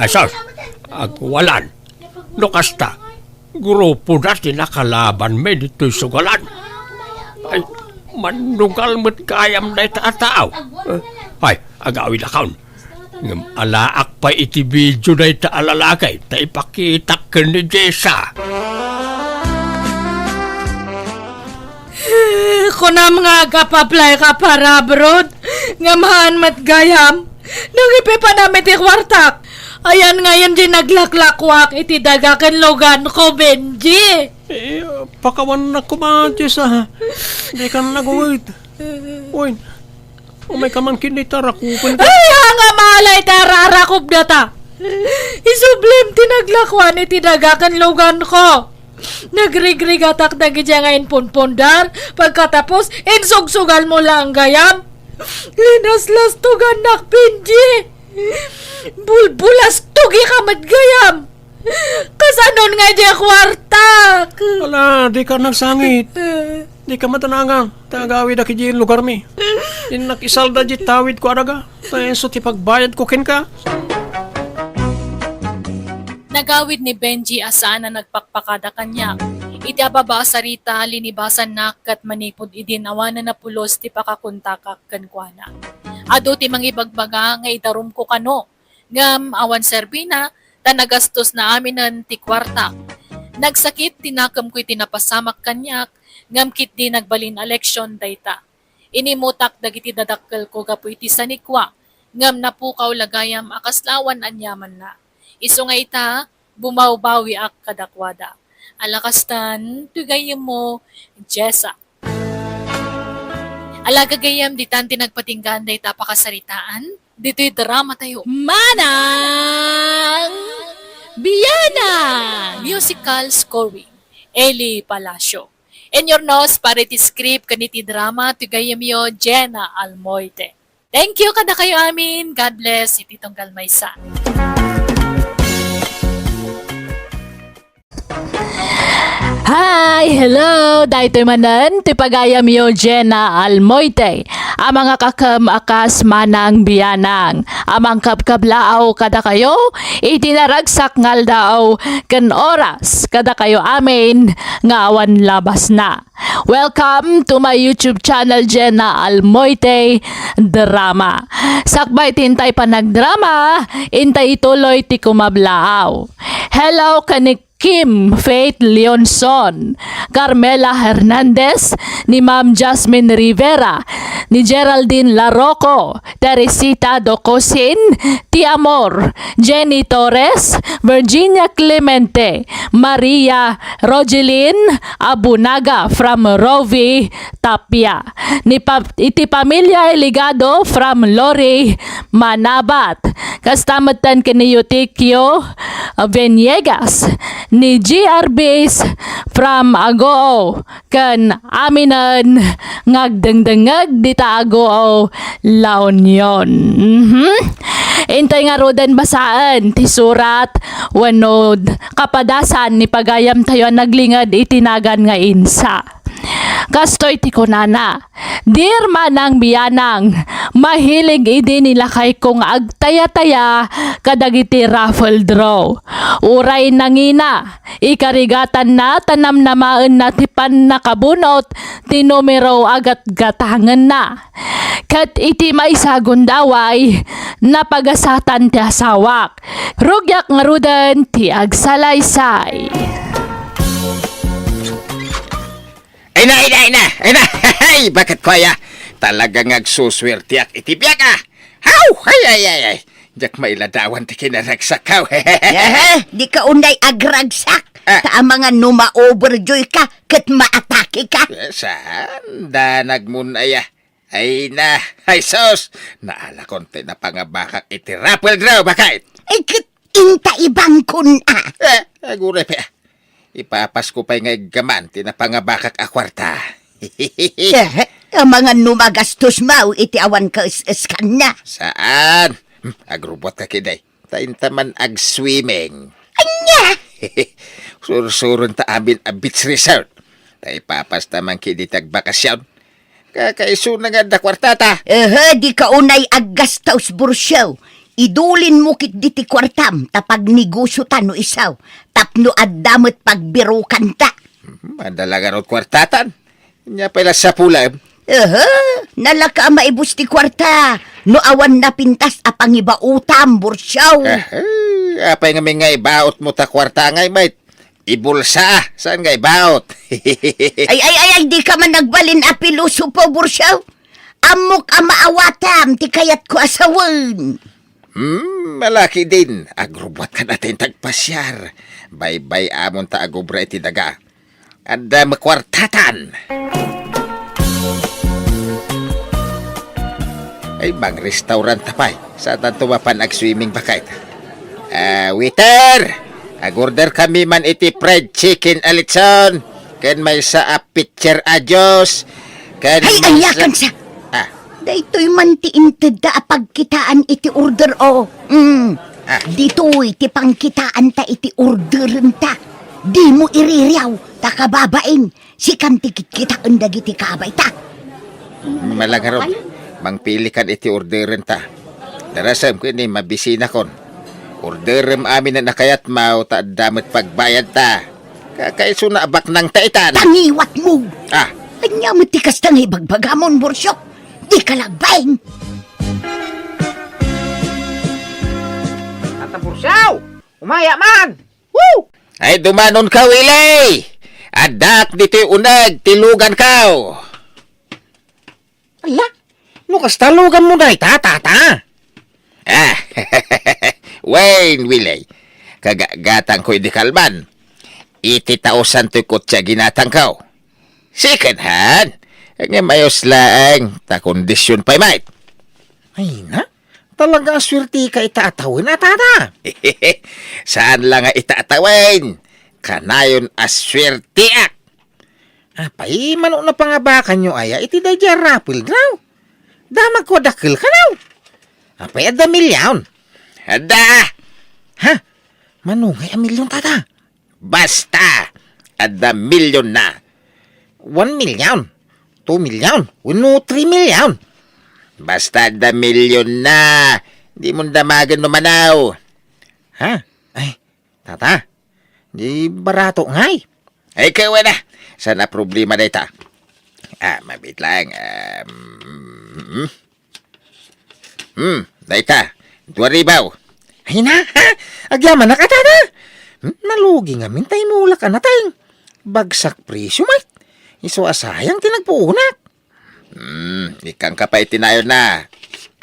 Jesus! Agwalan. No kasta, grupoda ti nakalabanmi ditoy sugalan. Ay, mannugal met gayam dayta a tao. Eh, ay, agawidakon. Ngem alaak pay iti video dayta a lalaki ta ipakitak ken ni Jessa. Kunam nga agap-apply ka para abroad, ngem haan met gayam. Nangipipanam iti kuartak. Ayan ngayon di naglaklakuak iti daga ken luganko, Benji. Eh, pakawannak koma, Jessa. Dikan nagawid. Wen, umayka man ket dita rakuben ka. Ay, nga malay ta rarakop data. Isublim ti naglakuan iti daga ken luganko. Nagrigrigatak dagiti nga impunpundar, pagkatapos, insugsugalmo laeng gayam. Linaslastogannak, Benji. Bulbulastogika met gayam. Kasanon nga diay kuartak? Ala, dika nagsangit. Dika matanangang, ta agawidak idiay lugarmi. Innak isalda diay tawidko a daga, ta isu ti pagbayadko kenka. Nagawid ni Benji a saan a nagpakpakada kaniak. Iti ababa a sarita, linibasannak ket manipud idin awanen a pulos ti pakakontakak kenkuana. Adu ti mangibagbaga nga idarumko kano. Ngem awan serbina, ta nagastosna aminen ti kuarta. Nagsakit ti nakemko iti napasamak kaniak, ngem ketdi nagbalin a leksion dayta. Inimutak dagiti dadakkelko gapu iti sanikua, ngem napukaw la gayam a kasla awan aniamanna. Isu nga ita, bumawbawiak kadakuada. Ala kastan, ti gayyemmo, Jessa. Ala gagayyem, ditan ti nagpatinggaan dayta a pakasaritaan ditoy dramatayo. Manang Bianang! Musical scoring, Eli Palacio. In your nose, para iti script ken iti drama, ti gayyemyo, Jenna Almoite. Thank you kadakayo amin. God bless iti tunggal maysa. Hi! Hello! Daytoy manen ti pagayamyo, Jenna Almoite, a mangakakem a kas Manang Bianang, a mangkabkablaaw kadakayo iti naragsak nga aldaw ken oras kadakayo amin nga awan labasna. Welcome to my YouTube channel, Jenna Almoite Drama. Sakbay ti intay panagdrama, intay ituloy ti kumablaaw. Hello, ken Kim Faith Leonson, Carmela Hernandez, ni Ma'am Jasmine Rivera, ni Geraldine Larroco, Teresita Docosin, Ti Amor, Jenny Torres, Virginia Clemente, Maria Rogelin Abunaga from Rovi, Tapia. Ni pa-, iti pamilya Ligado from Lori, Manabat. Kasta metten ken ni Eutikio Veniegas, ni G R Bs from Agoo, ken aminen nga agdengdengngeg dita Agoo, La Union. Mhm. Intoy ngaruden basaen ti surat wenno kapadasan ni pagayamtayo a naglinged iti nagan nga insa. Kastoy ti kunana, "Dear Manang Bianang, mahilig idi ni lakayko nga agtayataya kadagiti raffle draw. Uray nangina, ikarigatanna ta namnamaenna ti pannakabunot ti numero a gatgatangenna. Ket iti maysa a gundaway, napagasatan ti asawak. Rugiak ngaruden ti agsalaysay." Ay na, ay na, ay na, ay na. Ay, bakit ko aya? Talaga nga agsuswertiak iti biag, ah. Haw! Ay, ay, ay, ay. Diak mailadawan ti kinaragsakko. Aha, di ka unay agragsak. Ah. Ta amangan no ma-overjoy ka, ket maatake ka. Eh, saan? Danag mo na, aya. Ay na, ay sus! Naalakon ti napangabakak iti raffle draw, bakit? Ay, ket inta ibangkon, ah. Eh, aguray pay, ah. Ipapasko pay nga iggaman ti napangabakak a kuarta. Eh, amangan no magastos maw iti awan kaes-eskanna. Saan? Hmm, agrubot ka kiday. Ta inta man agswimming. Ania? Sursuron ta amin a beach resort. Ta ipapasta man kidi ti agbakasyon. Kakaisuna nga adda kuartata. Ehe, di ka unay aggastos, Bursiaw. Idulin mo ketdi ti kuartam, ta pagnegosyo ta no isu. Tapno adda met pagbirokanta. Hmm, adda la ngarud kuartatan. Ania pay la sapulem? Ehe, nalaka a maibus ti kuarta no awan napintas a pangibaotam, Bursiaw. Ehe, apay ngamin nga ibaotmo ta kuarta ngay met? Ibulsa, saan nga ibaot? Ay, ay, ay, ay, di ka man nagbalin a pilosopo, Bursiaw. Ammok a maawatam ti kayatko a sawen. Hmm, malaki din. Agrubbuat ka natin tagpasiar. Baybay-amon ta agubra iti daga. Adda makuartatan. Ay, bang restaurant ta pay. Saan tanto mapan ag-swimming bakit? Ah, waiter! Ag-order kami man iti fried chicken a lechon. Ken maysa a pitcher a juice. Ken Ay, maysa ayakan sa! Ah. Daytoy man ti intedda a pagkitaan iti order, o. Mm. Ah. Ditoy ti pangkitaanta iti orderenta. Dimo iririaw, ta kababain, sikan ti kitkitaen dagiti kabayta. Malangarom, mangpilikan iti orderenta. Darasem ken ni mabisinakon. Orderem amin a kayatmo ta adda met pagbayadta. Kakaisuna a baknangta itan. Tangiwatmo! Ah. Ania met ti kasta nga ibagbagamon, Bursiaw? Di ka lagbeng! Tata Bursiaw! Umaya man! Woo! Ay, dumanonka, Willie! Addak ditoy uneg ti luganko! Ala, no kasta luganmo dayta, tata? Ah, wen, Willie. Kagagatangko idi kalman. Iti taosan toy kotse a ginatangko. Second hand. Ngem ayos laeng, ta kondisyon pay met. Ay na, talaga a suertika ita a tawen a, tata. Saan la nga ita a tawen. Kanayon a suertiak. Apay, mano napangabakanyo aya iti daydiay a raffle draw? Damagko a dakkel kano? Apay, adda milyon? Adda! Ha? Mano ngay a milyon, tata? Basta, adda milyonna. One million, two million, wenno three million. Basta adda milyonna. Dimon damagen no mano. Ha? Ay, tata, di barato ngay. Ay, kawana. Saan a problema dayta? Ah, mabiit laeng. Um, Hmm, dayta, dua ribu. Ay na, ha? Agyamanak a, tata? Hmm, nalugi ngamin ta imulak a nateng. Bagsak presyo met. Isu a sayang ti nagpuonak. Hmm, ikkanka pay iti nayonna.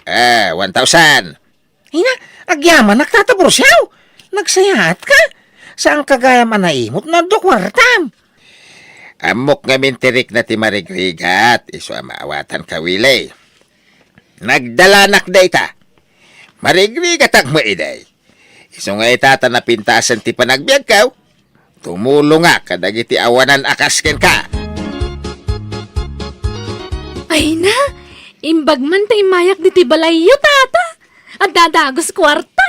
Eh, one thousand. Ay na, agyamanak, Tata Porcio. Nagsayaatka. Saanka gayam a naimut no adda kuartam. Ammok ngamin ti rikna ti marigrigat, isu a maawatanka, Willie. Nagdalanak dayta. Marigrigatak met idi. Isu nga ita ta napintasen ti panagbiagko, tumulongak kadagiti awanan a kas kenka. Ay na, imbag man ta immayak ditoy balayyo, Tata. Adda dagus kuarta.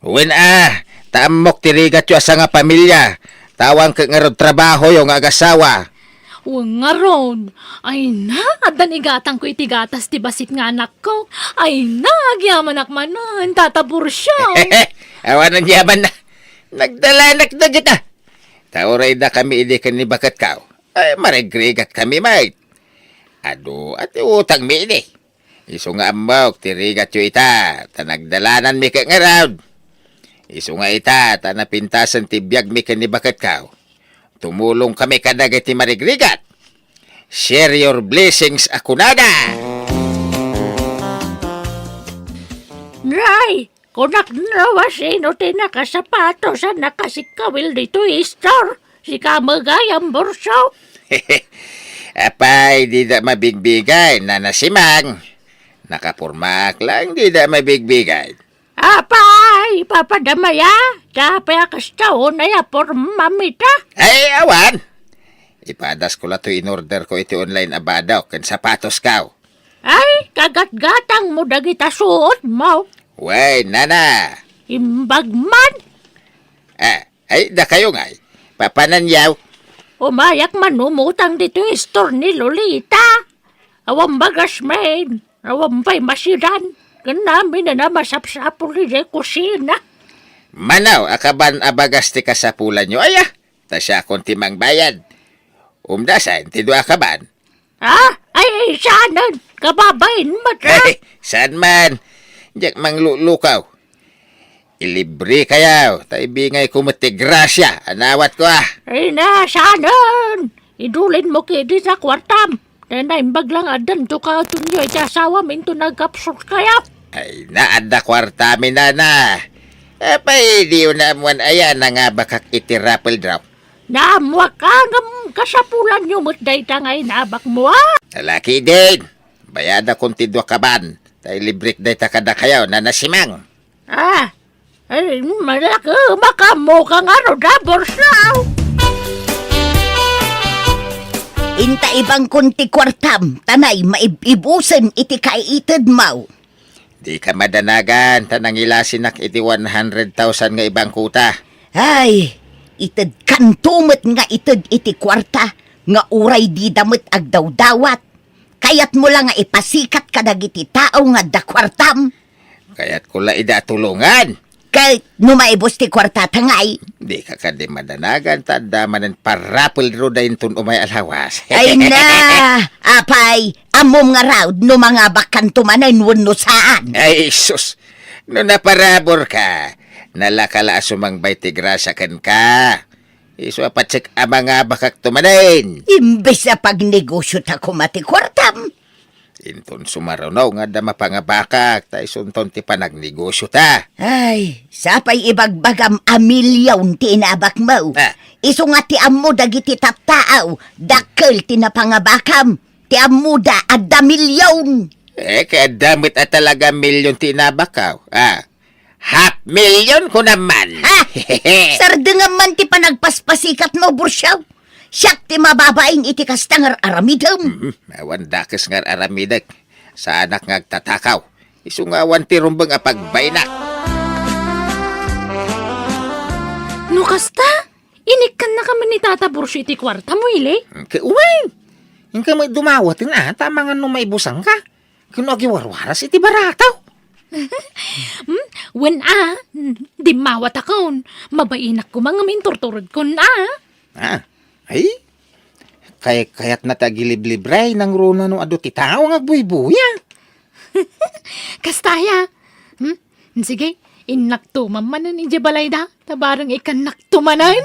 Wen a, ta ammok ti rigatyo a sangapamilia, ta awan ket ngarud trabahoyo nga agasawa. Wen ngarud, ay na, addan igatangko iti gatas ti bassit nga anakko. Ay na, agyamanak manen, Tata Porcio. Awan a yaman na. Nagdalanak dagita. Ta uray dakami idi ken ni baketko. Ay, marigrigatkami met. Adu, a ti utangmi idi. Isu nga ammok ti rigatyo ita, ta nagdalananmi ket ngarud. Isu nga ita, ta napintasen ti biagmi ken ni baketko. Tumulongkami kadagiti marigrigat. Share your blessings a kunada. Nay, kunak no a sino ti nakasapatos a nakasikkawil ditoy istor? Sika met gayam, Borso. Apay, dida mabigbigay, Nana Simang. Nakapormaak lang, dida mabigbigay. Apay, papadamaya, ta apay a kasta unay a pormam ita? Ay, awan. Ipadasko la toy in-orderko iti online a badok ken sapatosko. Ay, kagatgatangmo dagita suotmo. Wen, Nana. Imbag man. Ah, ay, dakayo ngay. Papananyaw. Umayak man umutang ditoy istor ni Lolita. Awan bagas men, awan pay masidan. Ken amin a masapsapul idiay kusina. Manaw a kaban a bagas ti kasapulanyo, aya? Ta siakon ti mangbayad. Umdasen ti dua a kaban. Ah, ay, ay, saanen? Kababain met, ah? Ay, saan man? Diak manglulukaw. Ilibrekayo, ta ibingayko met ti grasia a nawatko, ah. Ay na, saanen? Idulinmo ketdi ta kuartam. Ta naimbag lang addan to katunyo iti asawam inton nagkapsulkayo. Ay na, adda kuartami, Nana. Apay, diyo naammoan aya a nangabakak iti raffle draw? Naammoak a ngem kasapulanyo met dayta nga inabakmo, a? Nalaki din. Bayadakon ti dua kaban. Ta ilibrek dayta kadakayo, Nana Simang. Ah, ay, malaki, makaammoka ngarud a, Borso. Inta ibangkon ti kuartam, ta nay maib-ibusen iti kaitedmo. Dika madanagan, ta nangilasinak iti one hundred thousand nga ibangkota. Ay, itedkanto met nga ited iti kuarta, nga uray dida met agdawdawat. Kayatmo la nga ipasikat kadagiti tao nga adda kuartam? Kayatko la ida a tulongan. Ket no maibus ti kuartata ngay? Dika kadi madanagan ta adda manen parapel ruda inton umay a lawas. Ay na, apay, ammom ngarud no mangabakkanto manen wenno saan? Ay, sus! No naparaburka, nalaka la a sumangbay ti grasia kenka. Isu a patsek a mangabakakto manen. Imbes a pagnegosiota koma ti kuartam. Inton sumaruno nga adda mapangabakak, ta isunton ti panagnegosiota. Ay, sapay ibagbagam a milyon ti inabakmo. Ah. Isu nga ti ammo dagiti tattao, dakkel ti napangabakam. Ti ammoda, adda milyon. Eh, kay adda met a talaga milyon ti inabakko. Ah, half million kunam man. Ha? Sardengam man ti panagpaspasikatmo, Bursiaw. Siak ti mababain iti kasta nga ar-aramidem. Mhm, awan dakes nga ar-aramidek. Saanak nga agtatakaw. Isu nga awan ti rumbeng a pagbaenak. No kasta, inikkannaka man ni Tata Bursio iti kuartam, Willie? Ket wen, inka met dumawaten a, ta amangan no maibusanka. Ken no agiwarwaras iti barataw. Hmm? Wen a, dimmawatakon. Mabainak koma ngem inturturedkon a. Ah, ay? Kay kayatna ti agiliblibre, nangruna no adu ti tao nga agbuybuya. Kasta aya. Hmm? Sige, innakto manen idiay balayda, ta bareng ikannakto manen.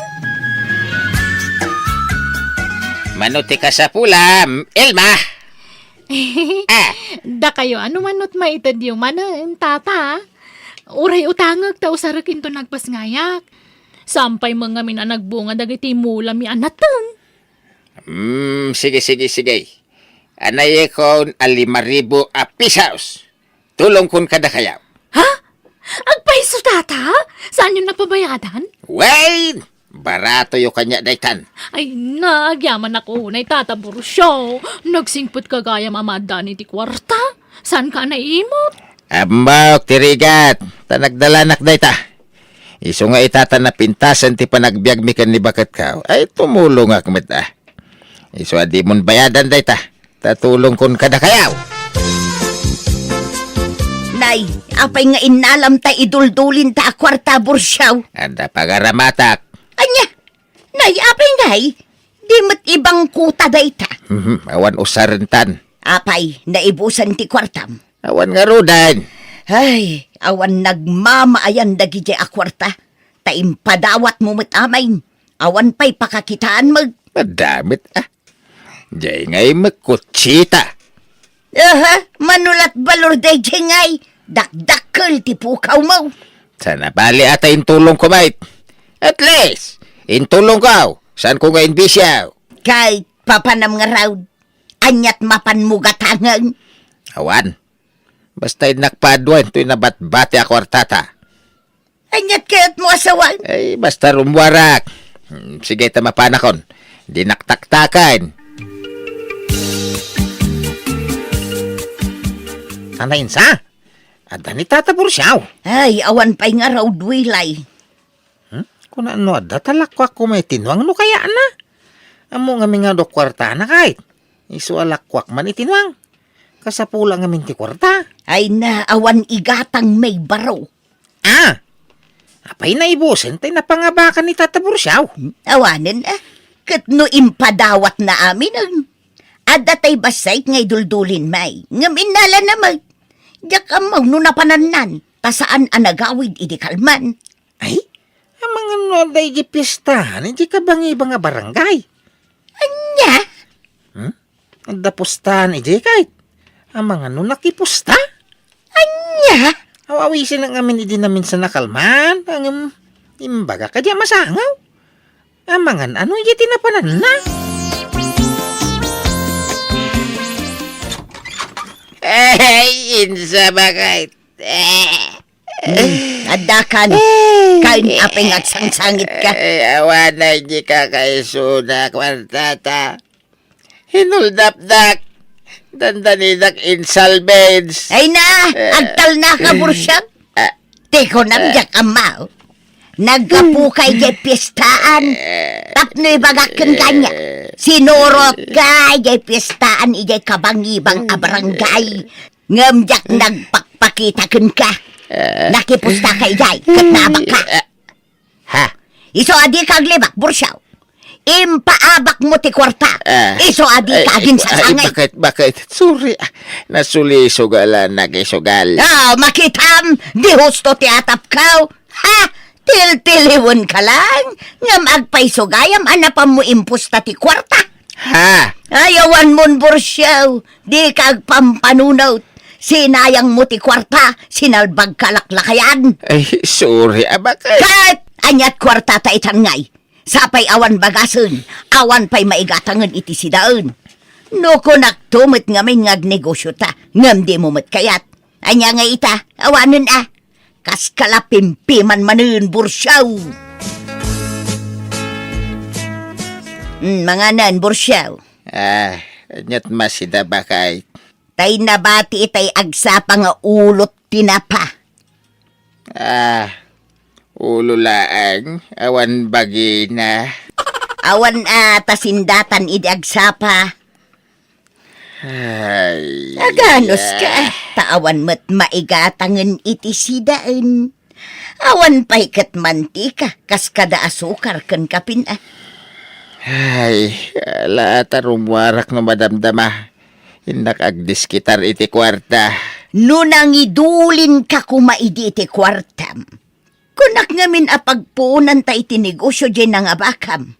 Mano ti kasapulam, Elma? Ah. Dakayo, ano manot maitedyo manen, tata? Uray utangek ta usarek inton nagpasngayak. Saan pay ngamin a nagbunga dagiti mulami a nateng. Hmm, sige, sige, sige. Anayekon a lima ribu a pisos. Tulongkon kadakayo. Ha? Agpayso, tata? Saanyo napabayadan? Wen, baratoyo kaniak daytan. Ay, nagyamannak unay, tata Burcio. Nagsingpet ka gayam a maaddaan iti kuarta. Saanka a naimot? Ammok ti rigat, ta nagdalanak dayta. Isu nga ita ta napintasen ti panagbiagmi ken ni baketko. Ay, tumulongak met a. Isu a dimon bayadan dayta, ta tulongkon kadakayo. Nay, apay nga innalam ta iduldulinta a kuarta, Burcio? Adda pagaramatak. Ania? Nay, apay ngay? Di met ibangkota dayta. Mhm, awan usarentan. Apay, naibusen ti kuartam? Awan ngaruden. Ay, awan nagmamaayan dagidiay a kuarta. Ta impadawatmo met amin. Awan pay pakakitaan met. Adda met, ah. Diay ngay met kutsita. Aha, mano lat balor daydiay ngay. Dakdakkel ti pukawmo. Saan a bali a ta intulongko met. At least, intulongko. Saanko nga inbisio? Kay papanam ngarud. Aniat mapanmo gatangen? Awan. Basta innak paaduen toy nabatbati a kuartata. Aniat kayatmo a sawen? Ay, basta rummuarak. Hmm, sige ta mapanakon. Dinak taktaken. Anainsa? Adda ni Tata Bursiaw. Ay, awan pay ngarud, Wilay. Hmm? Kuna no adda ta lakuak koma iti nuang no kayatna? Ammo ngamin nga adu kuartana kayat. Isu a lakuak man iti nuang. Kasapula ngamin ti kuarta. Ay na, awan igatang may baro. Ah! Apay naibusen tay napangabakan ni Tata Bursiaw? Awanen, ah. Ket no impadawatna aminen. Adda tay bassit nga iduldulin may. Ngem innala na may. Diak ammo no napanannan. Ta saan a nagawid idi kalman. Ay, amangan no adda iti pistahan iti kabangibang a barangay. Ania? Hmm? Adda pustahan iti kayat. Amangan no nakipusta? Ania? Aw-awisen ngamin idi naminsan a kalman, ngem imbagak a di a masangaw. Amangan ano iti napananna? Ay, insa bakay. Hmm, adda kan. Kain apay nga agsangsangitka? Ay, awan na iti kakaisuna, kuartata. Hinuldapdak. Dandanidak in salvage. Ay na, agtalnaka, Bursiaw. Ah. Ti kunam, ah, diak ammo. Naggapu kay jay piestaan. Tapno ibagak ken kaniak. Sinurot kay jay piestaan ijay kabangibang a barangay. Ngem diak nagpakpakita kenka. Eh. Nakipustaka idiay, ket naabakka. Eh. Ha? Isu a dika aglibak, Bursiaw. Impaabakmo ti kuarta. Eh. Isu a dika aginsasangay. Ay, bakit, bakit? Sorry, ah. Nasulisogal a nakisugal. Ah, makitam, di husto ti atapkaw. Ha? Tiltiliwenka lang, ngem agpayso gayam a napanmo impusta ti kuarta. Ha? Ay, awanmon, Bursiaw, dika agpampanunot. Sinayangmo ti kuarta, sinalbagka laklakayan. Ay, sorry, abak. Ket, aniat kuartata itan ngay? Sapay awan bagasen, awan pay maigatangen iti sidaen. No kunakto met ngamin nga agnegosiota, ngem dimo met kayat. Ania nga ita? Awanen a. Kaskala pimpiman manen, Bursiaw. Hmm, manganan, Bursiaw. Ah, aniat masida bakay? Tay nabati itay agsapa nga ulot ti napa. Ah, ulo laeng, awan bagina. Awan a ta sindatan idi agsapa. Ay, aganoska, ah, ta awan met maigatangen iti sidaen. Awan pay ket mantika, kas kada asukar ken kapin, ah. Ay, ala ta rummuarak no madamdama. Innak agdiskitar iti kuarta. No nangidulinka koma idi iti kuartam, kunak ngamin a pagpuonanta iti negosio diay nangabakam.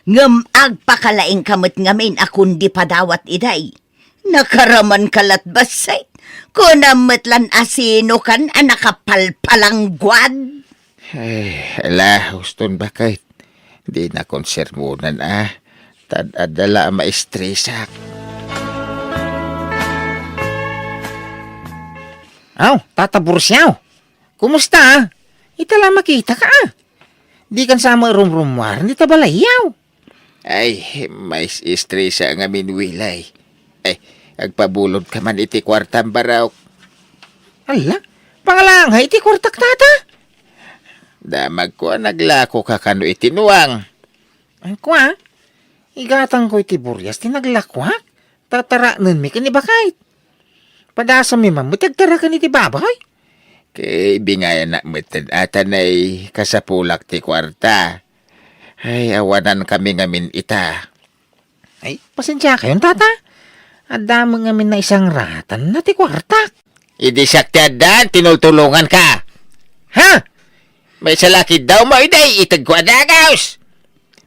Ngem agpakalaingka met ngamin a kundi padawat idiay. Nakaramanka lat bassit. Kunam met lan a sinokan a nakapalpalangguad. Ay, ala, huston baket. Dinakon sermonan a. Tad-adda la a maestresak. Aw, Tata Bursiaw. Kumusta? Ita la makitaka a. Dikan sa marumrumuar dita balayyaw. Ay, mais-estresa ngamin, Wilay. Ay, agpabulodka man iti kuartam, Barok. Ala, pangalangay iti kuartak, Tata? Damagko a naglakoka kano iti nuang. Ay, kua, igatangko iti burias ti naglakoak. Tataraknenmi ken ni baket. Padasammi man met ti agtaraken iti baboy. Ket ibingayanak met ti atanay kasapulak ti kuarta. Ay, awanankami ngamin ita. Ay, pasensiakayon, Tata. Adda met ngamin naisangratna ti kuartak. Idi siak ti addaan, tinultulonganka. Ha? Maysa la ketdi a mauyday, itedko a dagus.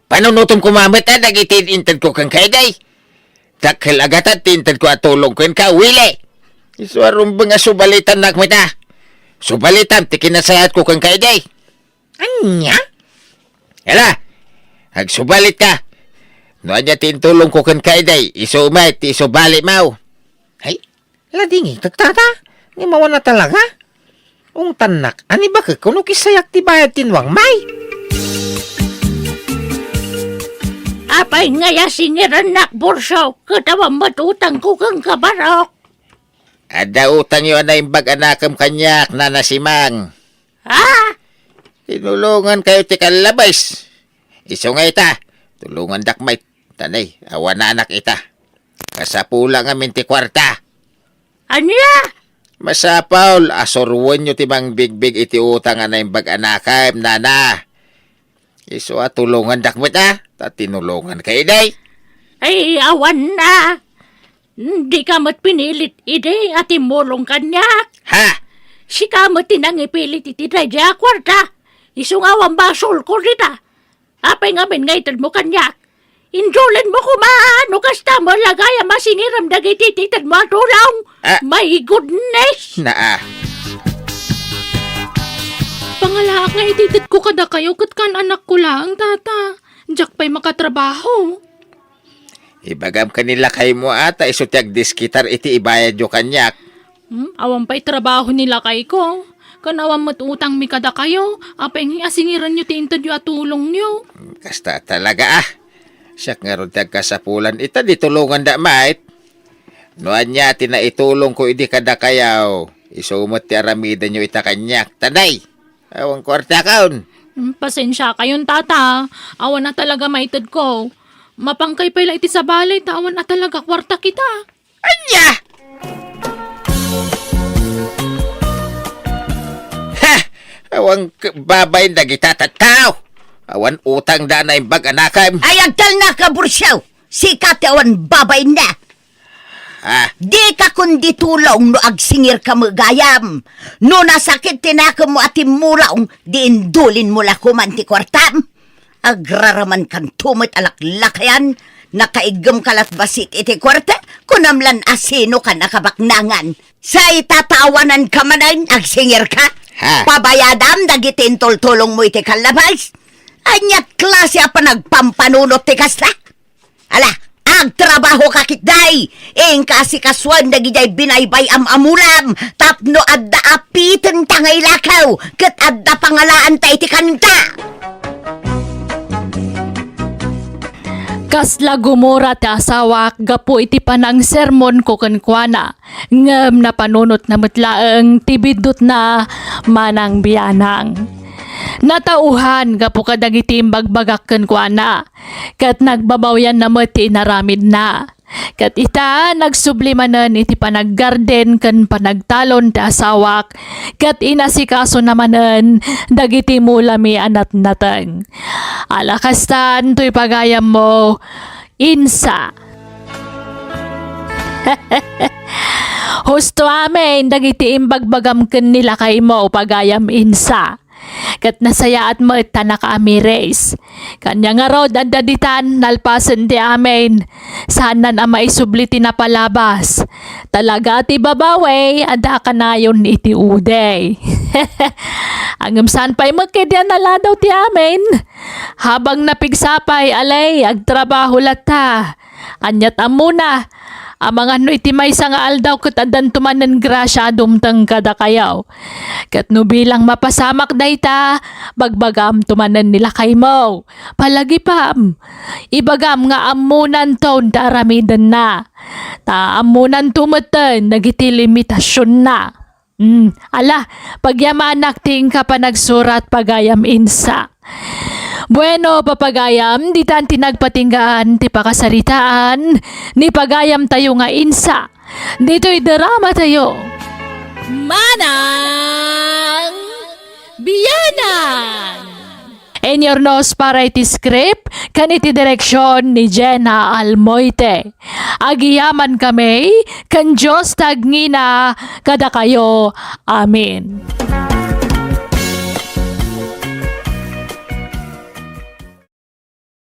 Panunotem koma met a dagiti intedko kenka idi. Dakkel a gatad ti intedko a tulong kenka, Willy. Isu a rumbeng a subalitannak met a. Subalitam ti kinasayatko kenka idi. Ania? Ala, agsubalitka. No ania ti intulongko kenka idi, isu met ti isubalim. Ay, ladingitek, Tata. Ni mawan a talaga. Ungtannak a ni bakek no kisayak ti bayad ti nuang, may. Apay ngay a singirennak, Burso, ket awan met utangko kenka, Barok? Adda utangyo a naimbag a nakem kaniak, Nana Simang. Ha? Tinulongankayo ti kallabes. Isu nga ita, tulongandak met. Tanay, awananak ita. Kasapula ngamin ti kuarta. Ania? Masapul a suroenyo ti mangbigbig iti utang a naimbag a nakem, Nana. Isu a tulongandak met a, ta tinulonganka idi. Ay, awan a. Dika met pinilit idi a timmulong kaniak. Ha? Sika met ti nangipilit iti daydiay a kuarta. Isu nga awan basolko dita. Apay ngamin nga itedmo kaniak? Indulinmo koma no kasta met la gayam a singirem dagiti itedmo a tulong. Ah. My goodness! Naa. Pangalaak nga itedko kadakayo ket kaan-anakko laeng, Tata. Diak pay makatrabaho. Ibagam ken ni lakaymo a ta isu ti agdiskitar iti ibayadyo kaniak. Hmm, awan pay trabaho ni lakayko. Ken awan met utangmi kadakayo, apay nga asingirenyo ti intedyo a tulongyo. Kasta talaga a. Siak ngarud ti agkasapulan ita, di tulonganda met. No ania ti naitulongko idi kadakayo, isu met ti aramidenyo ita kaniak. Tanay, awan kuartakon. Hmm, pasensiakayon, Tata. Awan a talaga maitedko. Mapangkay pay la iti sabali ta awan a talaga kuartak ita. Ania? Ha! Awan k-, babain dagita tattao. Awan utangda a naimbag a nakem. Ay, agtalnaka, Bursiaw! Sika ti awan babainna. Ah. Dika kundi tulong no agsingirka met gayam. No nasakit ti nakemmo a timmulong, di indulinmo la koman ti kuartam. Agraramankanto met a laklakayan, nakaiggemka lat bassit iti kuarta, kunam lan a sinokan a kabaknangan. Say, tatawananka manen, agsingirka? Ha? Pabayadam dagiti intultulongmo iti kallabes? Aniat klase a panagpampanunot ti kasta? Ala, agtrabahoka ketdi! Inka asikasuem dagidiay binaybay-am a mulam tapno adda apitenta nga ilakaw ket adda pangalaanta iti kanta. Kasla gumura ti asawak gapu iti panangsermonko kenkuana, ngem napanunotna met laeng ti biddutna manang bianang. Natauhan gapu kadagiti imbagbagak kenkuana, ket nagbabawianna met ti inaramidna. Ket ita, nagsubli manen iti panaggarden ken panagtalon ti asawak, ket inasikasona manen dagiti mulami a natnateng. Ala kastan, toy pagayammo, insa. Husto amin dagiti imbagbagam ken ni lakaymo, pagayam insa. Ket nasayaat met ta nakaamiris. Kaniangarud, adda ditan nalpasen ti amin. Saannan a maisubli ti napalabas. Talaga ti babawi, adda a kanayon iti udi. Ngem saan pay met ketdi a naladaw ti amin. Habang napigsa pay, alay, agtrabaho latta. Aniat ammona, amangan no iti maysa nga aldaw ket addanto manen grasia a dumteng kadakayo. Ket no bilang mapasamak dayta, bagbagamto manen ni lakaymo. Palagipam, ibagam nga ammonanton ti aramidenna. Ta ammonanto metten dagiti limitasionna. Hmm, ala, pagyamanak ti inka panagsurat, pagayam insa. Bueno, papagayam, ditan ti nagpatinggaan ti pakasaritaan ni pagayamtayo nga insa. Ditoy dramatayo. Manang Biyanan! Inyurnos para iti script ken iti direksion ni Jenna Almoite. Agyamankami ken Dios ti agngina kadakayo. Amen.